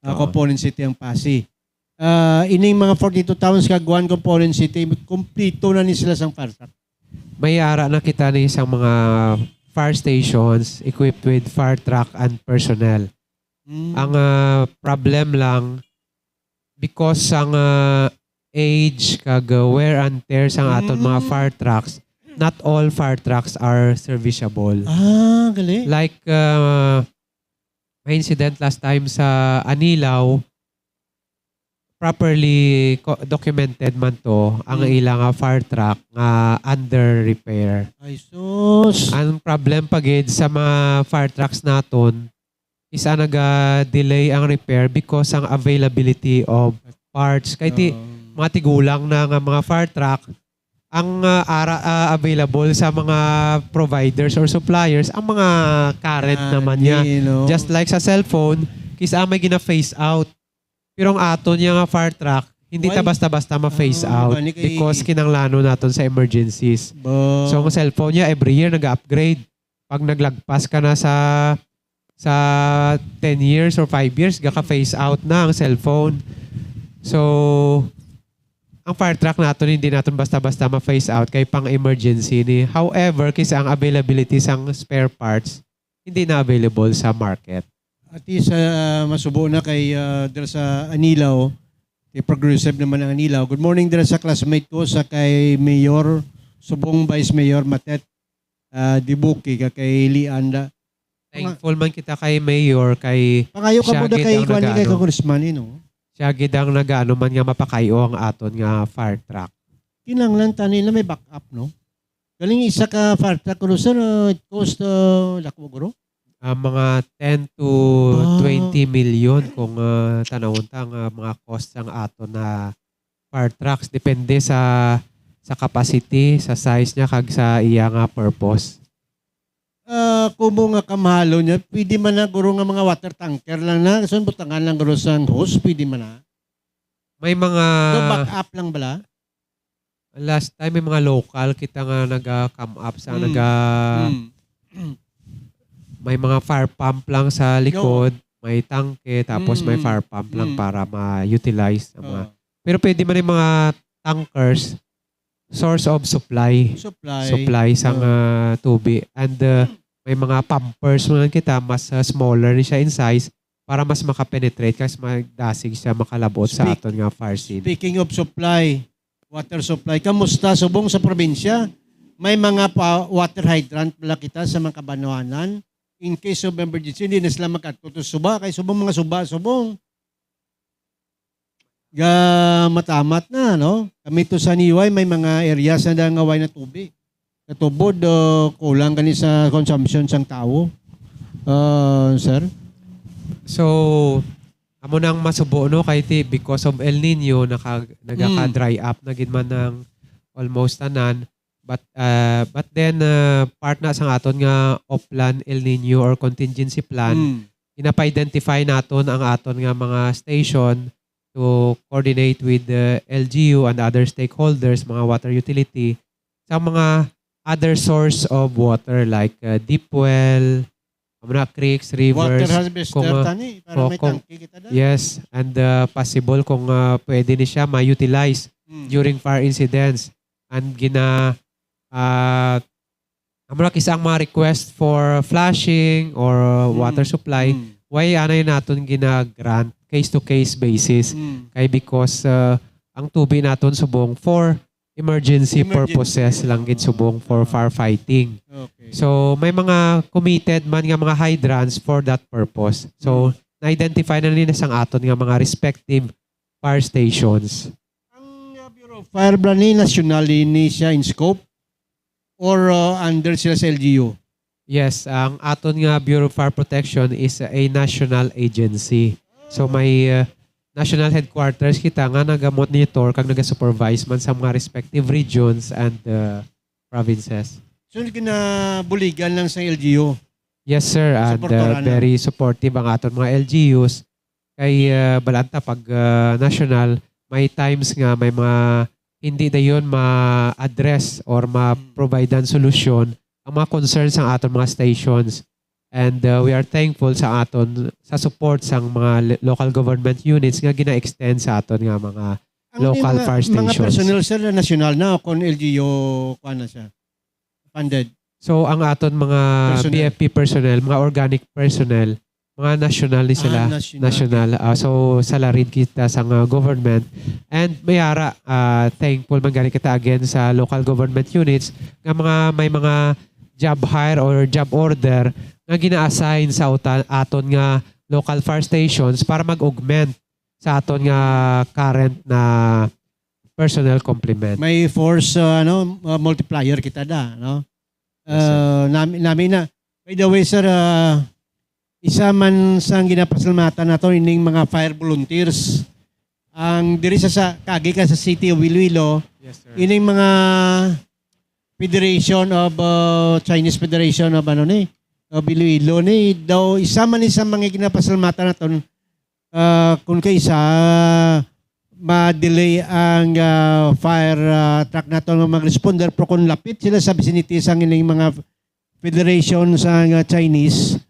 Ah, Oo. Component city ang Passi. Ah, ining mga forty-two towns kag one component city, kumplito na ni sila sang fire truck. May ara na kita ni sa mga fire stations equipped with fire truck and personnel. Mm. Ang, ah, problem lang, because sang, ah, age kag, ah, wear and tear sang aton mga Mm. fire trucks, not all fire trucks are serviceable. Ah, gali. Like, ah, may incident last time sa Anilao, properly co-, documented man to ang Mm. ila nga fire truck nga under repair. Ay, sus. Ang problem pa gid sa mga fire trucks naton, is, ah, naga-delay ang repair because ang availability of parts. Kay ti-, Oo. mga tigulang na nga mga fire truck, ang, ah, ara, ah, available sa mga providers or suppliers, ang mga current Ah, naman niya. di, no? Just like sa cellphone, kis-a may gina-phase out. Pero ang aton niya nga fire truck, Hindi ta Why? basta-basta ma-phase Ah, out gani kay because kinanglanon naton sa emergencies. Ba- So, ang cellphone niya, every year, nag-upgrade. Pag naglagpas ka na sa, sa ten years or five years, gaka-phase out na ang cellphone. So, ang fire truck naton, hindi naton basta-basta ma-phase out kay pang-emergency ni. However, kisa ang availability sang spare parts, hindi na available sa market. At least, ah, masubo na kay, ah, dira sa Anilao, kay progressive naman ang Anilao. Good morning dira sa classmate ko, sa kay Mayor, subong Vice Mayor Matet, ah, Dibuki, ka kay Lianda. Thankful man kita kay Mayor, kay Pangayo ka siya mo na gid kay ang kuwan ni kay nag-ano. Congressman, eh, no? Siya gid ang nag-ano man nga mapakayo ang aton nga fire truck. Kinahanglan tani na may backup, no? Galing isa ka fire truck, guro, sir, uh, it cost, uh, dako, guro? Ah, mga ten to Ah. twenty million kung, ah, tanawon ta ang, ah, mga cost sang aton na fire trucks. Depende sa, sa capacity, sa size niya, kag sa iya nga purpose. Ah, kumo nga kamahalo niya, pwede man na, guro, nga mga water tanker lang na. So, butangan lang, guro, sang hose, pwede man na. May mga So, back up lang bala? Last time, may mga local kita nga naga-come up sa Mm. naga-, Mm. may mga fire pump lang sa Yo. likod, may tangke, tapos may Mm. fire pump lang Mm. para ma-utilize ang mga Oo. Pero pwede man yung mga tankers, source of supply. Supply. Supply sang, Oo. ah, tubig. And, ah, may mga pumpers man kita, mas, ah, smaller ni siya in size para mas makapenetrate, kasi magdasig siya makalabot sa Speak-, aton nga fire scene. Speaking of supply, water supply, kamusta subong sa probinsya? May mga pa, water hydrant bala kita sa mga kabanwanan? In case of emergency, hindi na sila magkadto to suba, kay subong mga suba, subong. Ga-, matamat na, no? Kami to sa Niway, may mga areas na nga way na tubig. Katubod, uh, kulang gani sa consumption sang tawo. Uh, sir? So, amo nang masubo, no, kay ti, because of El Nino, naka-, nagaka-dry Mm. up na gid man ang almost tanan. But, uh, but then, uh, part na sang aton nga Oplan El Nino or contingency plan, Mm. ginapa-identify naton ang aton nga mga station to coordinate with the L G U and other stakeholders, mga water utility, sa mga other source of water like, uh, deep well, amo na, creeks, rivers, Water harvester kung, uh, tani, para kung, may kung, tangke kita da. Yes, and, uh, possible kung, uh, pwede ni siya ma-utilize Mm. during fire incidents. And gina-, uh, amo na kisa ang mga request for flushing or Mm. water supply, Mm. why anay naton gina-grant case-to-case basis? Mm. Kay because, uh, ang tubig naton subong for emergency Emergency. purposes lang gid, subong for Ah. firefighting. Okay. So, may mga committed man nga mga hydrants for that purpose. So, Mm. na-identify na nila sang aton nga mga respective fire stations. Ang, uh, Bureau of Fire ba ni national ini siya in scope or, uh, under sila sa L G U? Yes, ang aton nga Bureau of Fire Protection is a national agency. So, may, uh, national headquarters kita nga naga-monitor kag naga-supervise man sa mga respective regions and, uh, provinces. So, ginabuligan lang sa L G U? Yes, sir. And, uh, Suportahan lang. very supportive ang aton mga L G Us. Kay, uh, balaan ta pag, uh, national, may times nga may mga hindi dayon ma-address or ma-providean solusyon ang mga concerns sang aton mga stations. And, uh, we are thankful sa aton, sa support sang mga lo-, local government units nga gina-extend sa aton nga mga Ang local mga, fire mga stations. personnel, sir, na national na o kung L G U, kuwan na siya, funded? So, ang aton mga Personnel. B F P personnel, mga organic personnel, mga national ni sila. Ah, national. National. Ah, so, salaried kita sa nga government. And may ara, ah, thankful man gani kita again sa local government units nga mga, may mga job hire or job order nga gina-assign sa uta-, aton nga local fire stations para mag-augment sa aton nga current na personnel complement. May force, uh, ano, uh, multiplier kita da, no? Yes, sir. Uh, nami, nami na. By the way, sir, uh, isa man sang ginapasalamatan nato ining mga fire volunteers. Ang diri sa, sa kagi ka sa City of Iloilo, Yes, sir. ining mga Federation of, uh, Chinese Federation of, ano ni, of Iloilo ni, daw isa man ni sa mga ginapasalamatan naton, uh, kung kaisa, ma-delay ang, ah, fire, ah, truck nato nga mag-responder, pero kung lapit sila sa vicinity sang ining mga federation sa nga Chinese,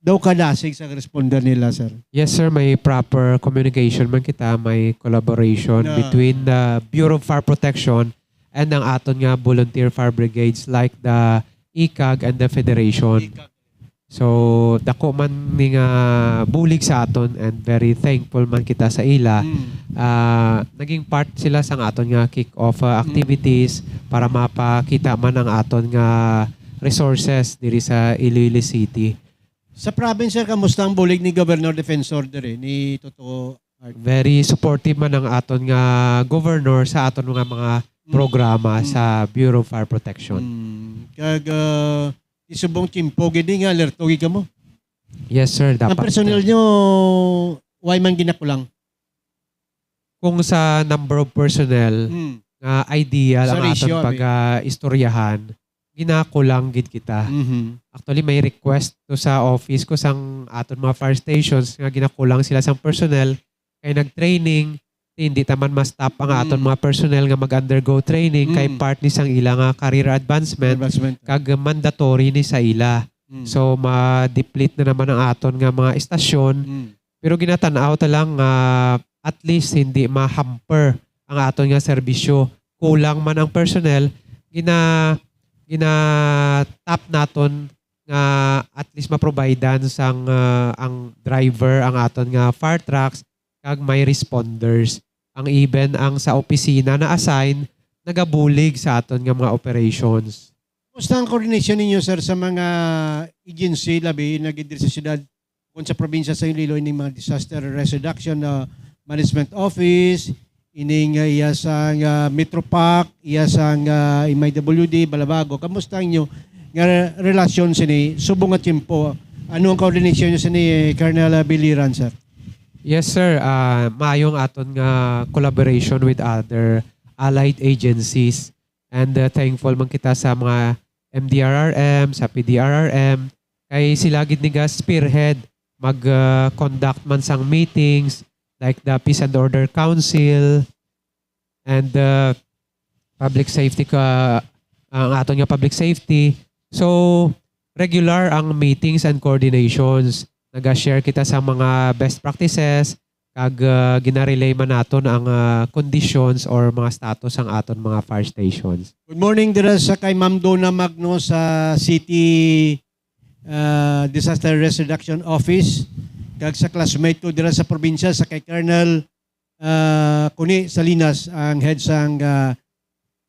daw kadasig sa responder nila, sir. Yes, sir. May proper communication man kita. May collaboration Na between the Bureau of Fire Protection and ang aton nga volunteer fire brigades like the icag and the federation. Ika- So, dako man ni nga bulig sa aton and very thankful man kita sa ila. Mm. Ah, naging part sila sang aton nga kick-off, ah, Mm. activities para mapakita man ang aton nga resources diri sa Iloilo City. Sa province, sir, kamusta ang bulig ni Governor Defensor diri, ni Toto Art? Very supportive man ang aton nga governor sa aton nga mga Mm. programa Mm. sa Bureau of Fire Protection. Mm. Kag, ah, di subong tiyempo gid ni nga alerto gid kamo. Yes, sir. Ang dapat, personnel sir, nyo, why man ginakulang? Kung sa number of personnel, Mm. nga ideal Sa ang ratio, aton abi. pag-istoryahan, ginakulang gid kita. Mhm. Actually, may request to sa office ko sang aton mga fire stations nga ginakulang sila sang personnel kay nag-training, hindi ta man ma-stop ang aton Mm. mga personnel nga mag-undergo training kay Mm. part ni sang ila nga career advancement Advancement. kag mandatory ni sa ila. Mm. So, ma-deplete na naman ang aton nga mga estasyon. Mm. Pero ginatan-aw ta lang nga at least hindi ma-hamper ang aton nga serbisyo. Kulang man ang personnel, gina-, gina-tap naton nga at least ma-providean sang, ah, ang driver, ang aton nga fire trucks, kag may responders. Ang even ang sa opisina na assign, nagabulig sa aton nga mga operations. Kumusta ang coordination ninyo, sir, sa mga agency, labi na gid diri sa siyudad, kung sa probinsya sa Iloilo, ining mga disaster risk reduction, ah, management office, ining, ah, iya sang, ah, Metro Pac, iya sang, ah, M I W D, Balabago? Kamusta ang inyo nga relasyon sini subong nga tiyempo? Ano ang coordination nyo sini, Colonel, ah, Biliran, sir? Yes, sir. Ah, maayo ang aton nga collaboration with other allied agencies. And, uh, thankful man kita sa mga M D R R M, sa P D R R M, kay sila gid ni ga spearhead, mag, uh, conduct man sang meetings like the Peace and Order Council and, uh, public safety ka, ang aton nga public safety. So, regular ang meetings and coordinations. Naga-share kita sa mga best practices, kag, ah, ginarelay man naton ang, ah, conditions or mga status sang aton mga fire stations. Good morning dira sa kay Ma'am Donna Magno sa City, ah, Disaster Risk Reduction Office, kag sa classmate ko dira sa probinsya, sa kay Colonel, ah, Kuni Salinas, ang head sang, ah,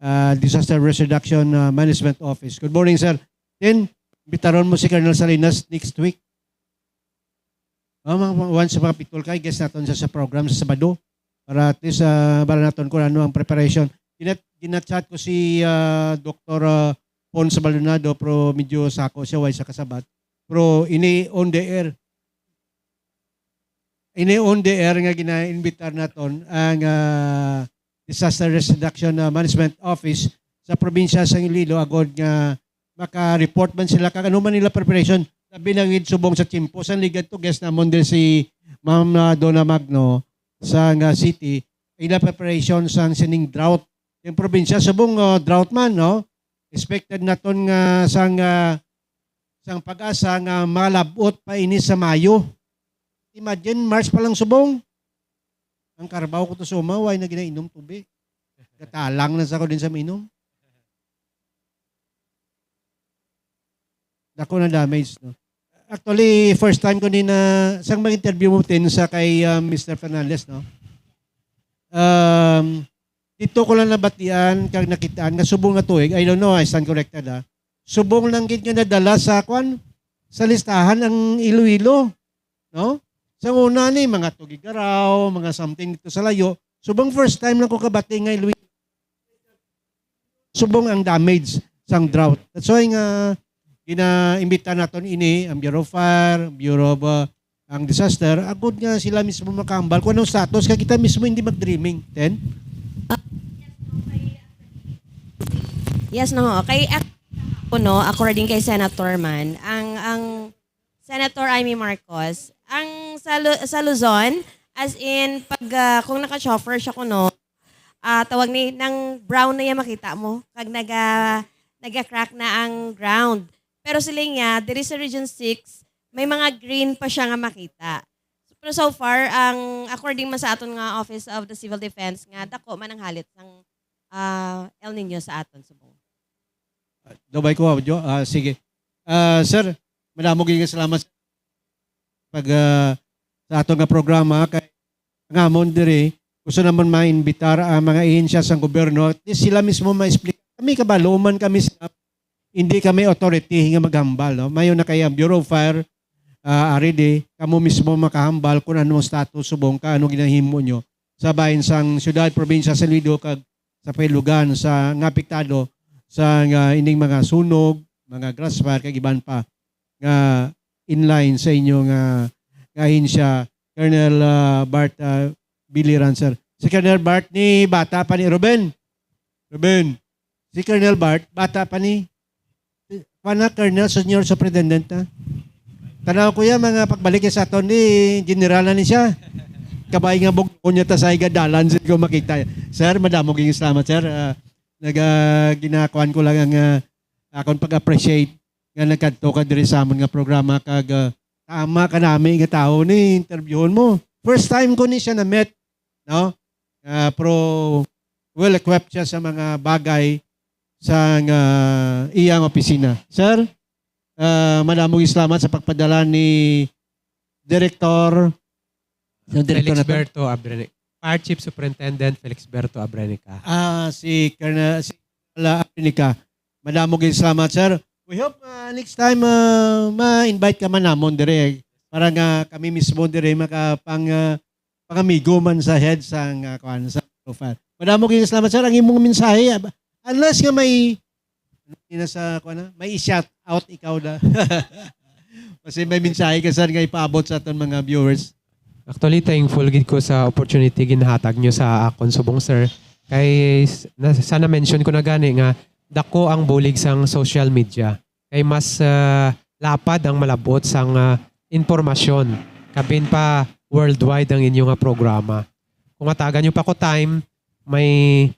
ah, Disaster Risk Reduction, ah, Management Office. Good morning, sir. Then, imbitaron mo si Colonel Salinas next week. Ah, mga, mga, once sa mga pitol kay guest naton sa, sa program sa Sabado para at least, ah, bala naton kung ano ang preparation. Gina-, gina-chat ko si, ah, Doktor, ah, Pons Baldonado, pero medyo sako siya, way sa kasabat. Pero ini on the air. Ini on the air nga ginaimbitar naton ang, ah, Disaster Risk Reduction, ah, Management Office sa probinsya sa Iloilo agod nga maka-report man sila kag ano man nila preparation, labi na gid subong sa tiyempo. Sang ligad to, guest namon din si Ma'am, ah, Donna Magno sa nga city, ila preparation sang sining drought. Yung probinsya subong, ah, drought man, no? Expected naton nga sang, ah, sang PAGASA nga malab-ot pa ini sa Mayo. Imagine, March pa lang subong. Ang Carabao ko to sa uma, way na ginainom tubi. Gatalang na sa ko din sa minom. Dako na damage, no? Actually, first time ko ni na, sang mga interview mo, Tin, sa kay, ah, Mister Fernandez, no? Um, dito ko lang nabatian, kag nakitaan, nga subong nga tuig, I don't know, I stand corrected, ah. Subong lang gid nga nadala sa, kwan, sa listahan ang Iloilo, no? Sa una ni, mga Tuguegarao, mga something dito sa layo. Subong first time lang ko kabati nga Iloilo. Subong ang damage sang drought. That's why nga ginaimbita naton ini, ang Bureau of Fire, Bureau of, uh, ang Disaster, agud nga sila mismo makahambal kung anong status, kay kita mismo hindi mag-dreaming. Then? Yes, no. Kay ak-, ako, no, according kay Senator man, ang, ang Senator Imee Marcos, ang sa Lu-, sa Luzon, As in, pag, ah, kung naka-chauffeur siya kuno, ah, tawag ni, nang brown na iya makita mo, kag naga-, naga-crack na ang ground. Pero sila niya, diri sa Region six, may mga green pa siya nga makita. Pero so far, ang, according man sa aton nga Office of the Civil Defense, nga dako man ang halit sang, ah, El Nino sa aton subong. Dubay ko, Jo. Ah, sige. Ah, sir, madamo gyud nga salamat pag, ah, sa ato nga programa kay ang amon diri gusto naman maimbitar ang mga ahensya sang gobyerno. At least sila mismo ma-explain. Kami kabalo man kami sa, hindi kami authority nga maghambal, no? Mayo na kay ang Bureau of Fire, ah, already, kamo mismo makahambal kung ano ang status subong ka, ano ginahimo nyo sa bahin sang syudad, probinsya sa Iloilo kag sa pahilugan sa nga apektado sa nga ining mga sunog, mga grass fire kag iban pa nga inline sa inyo nga, nga ahensya, Colonel, ah, Bart, ah, Billy Rancer. Si Colonel Bart ni bata pa ni Ruben. Ruben. Si Colonel Bart, bata pa ni, kuwan na, Colonel, Senior Superintendent na. Tanaw ko yan, mga pagbalik sa aton ni General na ni siya. Kabay nga bugtuon niya ta sa igadalan, sila ko makita. Sir, madamo gyud salamat, sir. Ah, naga-, ginakuan ko lang ang, ah, akon pag-appreciate nga nagkadto ka diri sa amon nga programa kag, ah, tama ka nami nga tawo ni interviewon mo. First time ko ni siya na-met, no? Ah, pero well equipped siya sa mga bagay sa nga iyang opisina. Sir, ah, madamo gyud salamat sa pagpadala ni Director, yung Director Felix natin? Berto Abrenic-, Fire Chief Superintendent Felix Berto Abrenica. Ah, si Colonel, si Colonel Abrenica. Madamo gyud salamat, sir. We hope, ah, next time, ah, ma-invite ka man namon dire para nga kami mismo dire makapang, ah, pangamigo man sa head sang, ah, kuan, sa profile. Madamo gyud salamat, sir. Ang imong mensahe, ah, unless nga may, ina sa, kuan na, may i-shout out ikaw na. Kasi may mensahe ka, sir, nga ipaabot sa aton mga viewers. Actually, thankful gid ko sa opportunity ginhatag nyo sa akon subong, sir. Kay s-, na, sana mention ko na gani nga dako ang bulig sang social media. Kay mas, ah, lapad ang malabot sang, ah, impormasyon. Kabin pa worldwide ang inyo nga programa. Kung hatagan nyo pa ko time, may,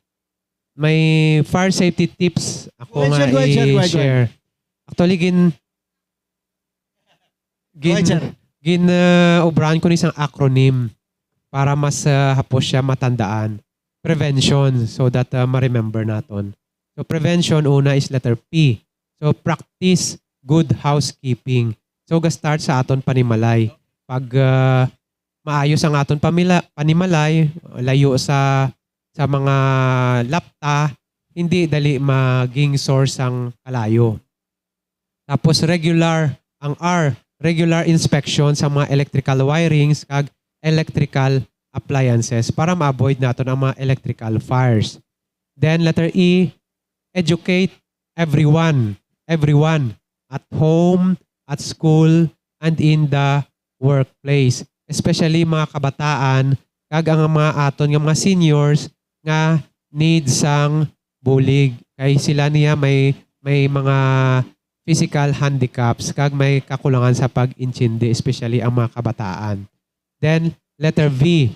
may fire safety tips ako Go ahead, nga sir. Go ahead, sir. Go ahead, go ahead. I-share. Actually, gin-, Go ahead, gin-, sir. Gin, ah, obrahan ko ni isang acronym para mas, ah, hapos siya matandaan. Prevention, so that, ah, ma-remember naton. So, prevention, una is letter P. So, practice good housekeeping. So, ga-start sa aton panimalay. Pag, ah, maayos ang aton pamila-, panimalay, layo sa, sa mga lapta, hindi dali maging source ang kalayo. Tapos regular, ang R, regular inspection sa mga electrical wirings kag electrical appliances para ma-avoid naton ang mga electrical fires. Then letter E, educate everyone, everyone at home, at school, and in the workplace, especially mga kabataan kag ang mga aton nga mga seniors nga need sang bulig, kay sila niya may, may mga physical handicaps kag may kakulangan sa pag-intindi, especially ang mga kabataan. Then, letter V,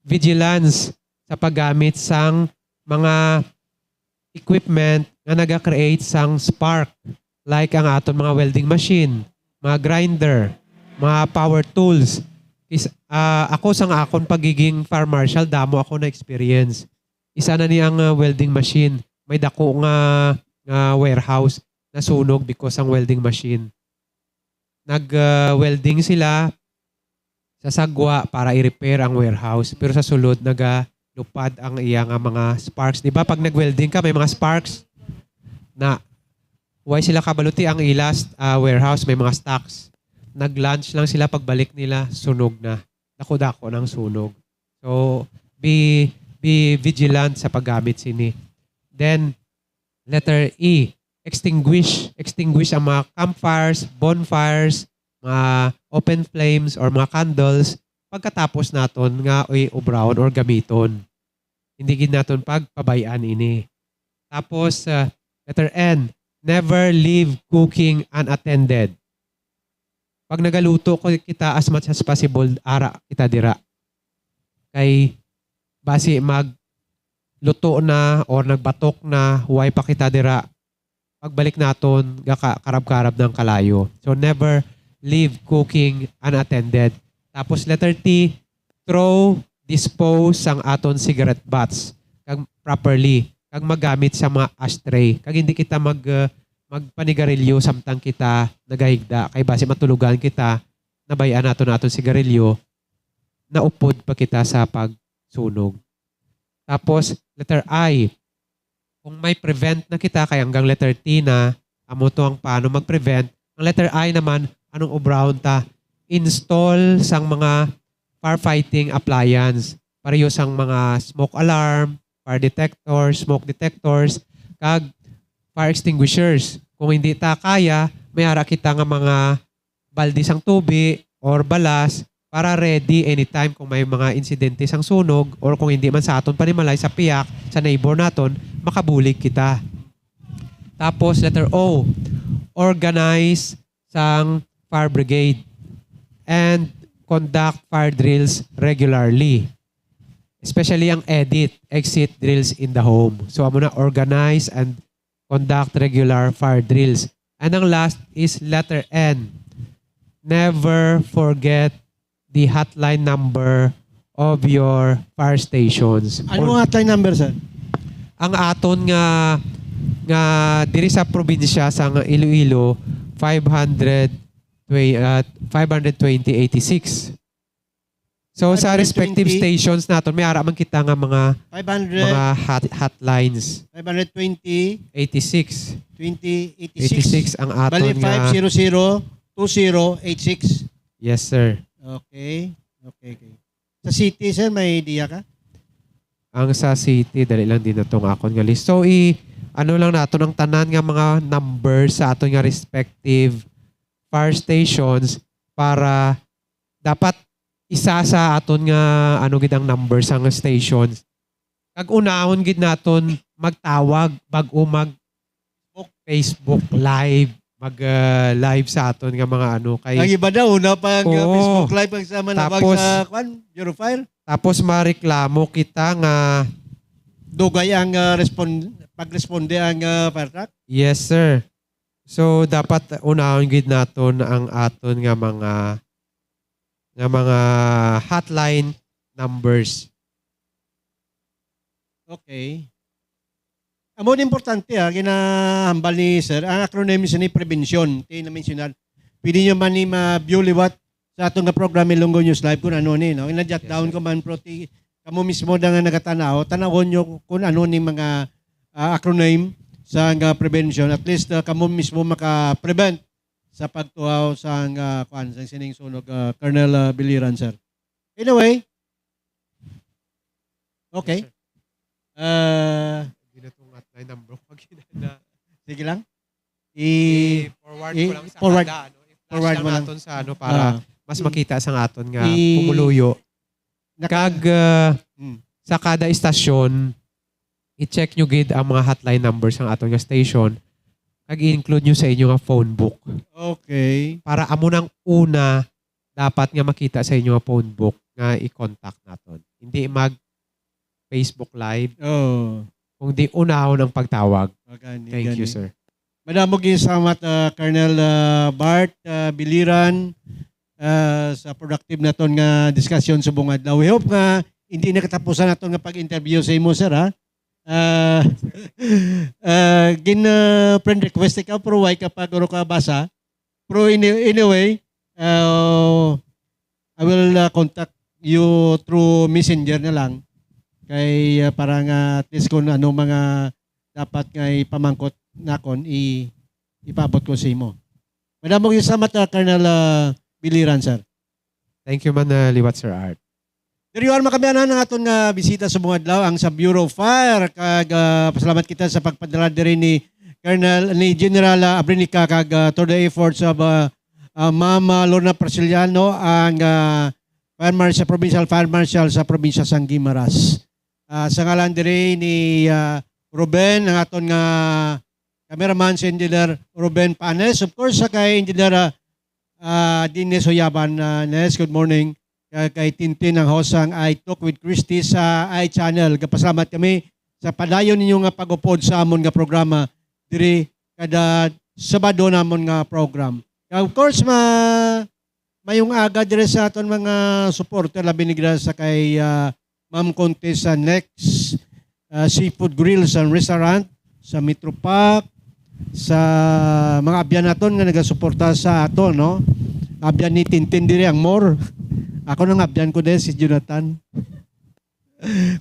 vigilance sa paggamit sang mga equipment nga naga-create sang spark, like ang aton mga welding machine, mga grinder, mga power tools. Is, ah, ako sang akon pagiging fire marshal, damo ako na experience. Isa na ni ang, ah, welding machine. May dako nga, nga warehouse nasunog because ang welding machine. Nag, ah, welding sila sa sagwa para i-repair ang warehouse, pero sa sulod nagalupad ang iya nga mga sparks. Di ba, pag nag-welding ka, may mga sparks na, why sila kabaluti ang ilas, ah, warehouse, may mga stocks. Nag-lunch lang sila, pagbalik nila, sunog na. Dako-dako ng sunog. So, be, be vigilant sa paggamit sini. Then, letter E, extinguish. Extinguish ang mga campfires, bonfires, mga open flames, or mga candles pagkatapos naton nga i-obrahon or gamiton. Hindi gid naton pagpabay-an ini. Tapos, ah, letter N, never leave cooking unattended. Pag nagaluto ko kita, as much as possible, ara kita dira. Kay basi magluto na or nagbatok na, way pa kita dira. Pagbalik naton, gaka-, karab-karab ng kalayo. So, never leave cooking unattended. Tapos, letter T, throw, dispose sang aton cigarette butts kag properly, kag magamit sa mga ashtray. Kag hindi kita mag, uh, magpanigarilyo samtang kita nagahigda. Kay basi matulugan kita, nabay-an naton aton sigarilyo, naupod pa kita sa pagsunog. Tapos, letter I. Kung may prevent na kita, kay hanggang letter T na, amo to ang paano mag-prevent. Ang letter I naman, anong obrahon ta? Install sang mga firefighting appliance. Pareho sang mga smoke alarm, fire detector, smoke detectors, kag fire extinguishers. Kung hindi ta kaya, may ara kita nga mga balde sang tubi or balas para ready anytime kung may mga insidente sang sunog or kung hindi man sa aton panimalay, sa piyak, sa neighbor naton, makabulig kita. Tapos, letter O, organize sang fire brigade and conduct fire drills regularly. Especially ang EDIT, exit drills in the home. So, amo na, organize and conduct regular fire drills. And ang last is letter N. Never forget the hotline number of your fire stations. Ano ang hotline number, sir? Ang aton nga, nga diri sa probinsya sa nga Iloilo, five hundred, twe-, ah, five hundred twenty eighty-six. So, sa respective stations naton, may ara man kita nga mga, five hundred, mga hot, hotlines. five hundred twenty, Eighty-six. twenty, eighty-six. Eighty-six ang aton Bali, nga. Five zero zero, two zero eight six. Yes, sir. Okay. Okay, okay. Sa city, sir, may idea ka? Ang sa city, dali lang din na tong akon nga list. So, i-, ano lang naton ang tanan nga mga number sa aton nga respective fire stations para dapat isa sa aton nga, ano gid ang number sa nga stations. Kag unahon gid naton magtawag bag-o mag Facebook Live, mag, ah, live sa aton nga mga ano kay. Ang iba daw, una pa ang uh, Oo. Facebook Live ang sa manabag Tapos, sa, kwan, Bureau of Fire. Tapos mareklamo kita nga Dugay ang uh, respond, pagresponde ang uh, fire truck. Yes, sir. So, dapat unahon gid naton ang aton nga mga, nga mga hotline numbers. Okay. Amo ni importante, ha, ginahambal ni sir, ang acronym ni prevention, ti na-mensionar. Pwede nyo man ni ma-view liwat sa aton nga program, Ilonggo News Live, kung ano ni, no? Ina-jot Yes, down sir. ko man, pero ti, kamo mismo na nga nagatanaw, tanawon nyo kung ano ni mga ah, acronym sa nga prevention. At least ah, kamo mismo maka-prevent sa pagtuhaw sa nga, kuan, sa sining sunog, ah, Colonel ah, Biliran, sir. Anyway. Okay. Yes, sir. Ah, Hindi na itong hotline number. Pag na, sige lang. I, i-forward i- ko lang sa forward. Kada, ano, i-flash Forward lang mo lang. Naton sa ano para Ah. mas makita sa aton nga I- pumuluyo. naka- Kag ah, Mm. sa kada istasyon, i-check nyo gid ang mga hotline numbers sang aton nga station. Kag i-include nyo sa inyo nga phone book. Okay. Para amo nang una dapat nga makita sa inyo nga phone book nga i-contact naton. Hindi mag Facebook Live, Oh. kung di unahon ang pagtawag. Gani, Thank you, gani. Sir. Madamo gyud salamat, ah, Colonel ah, Bart ah, Biliran, ah, sa productive naton nga discussion subong adlaw. We hope nga hindi na katapusan naton nga pag-interview sa imo, sir, ha? Ah, ah, gin ah, friend request ikaw, pero why ka pa guro ka basa? Pero any- anyway, ah, I will ah, contact you through messenger na lang. Kay ah, para nga at least kung ano mga dapat nga ipamangkot nakon, i ipaabot ko sa imo. Madamo gyud salamat, ah, Colonel ah, Biliran, sir. Thank you man, ah, liwat, Sir Art. Diri man, mga kaabyanan, ang aton nga bisita subong adlaw, ang sa Bureau of Fire. Kag ah, pasalamat kita sa pagpadala diri ni Colonel, ni General ah, Abrinica, kag ah, through the efforts of ah, ah, Ma'am ah, Lorna Prasiliano, ang ah, Fire Marshal, Provincial Fire Marshal sa probinsya sang Guimaras. Ah, sa ngalan diri ni ah, Ruben, ang aton nga cameraman, si Engineer Ruben Panes. Of course, sa kay Engineer ah, ah, Dennis Oyaban. Ah, Nes, good morning. kag kay Tintin ang host sang I Talk with Christy sa iChannel. Gapasalamat kami sa padayon ninyo nga pag-upod sa amon nga programa diri kada Sabado namon nga program. Kag of course, ma mayong aga diri sa aton mga supporter, labi ni gra sa kay, ah, Ma'am Conte sa Next, ah, Seafood Grill sa restaurant, sa Metro Park, sa mga abyan naton nga nagasuporta sa aton, no? Abyan ni Tintin diri ang more. Ako nang abyan ko din si Jonathan.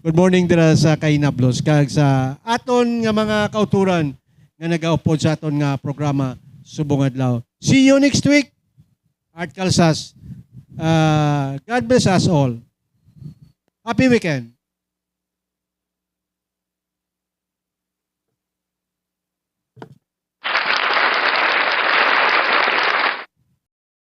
Good morning dira sa Kainablos kag sa aton nga mga kauturan nga nagaupod sa aton nga programa subong adlaw. See you next week. Art Calsas. Uh, God bless us all. Happy weekend.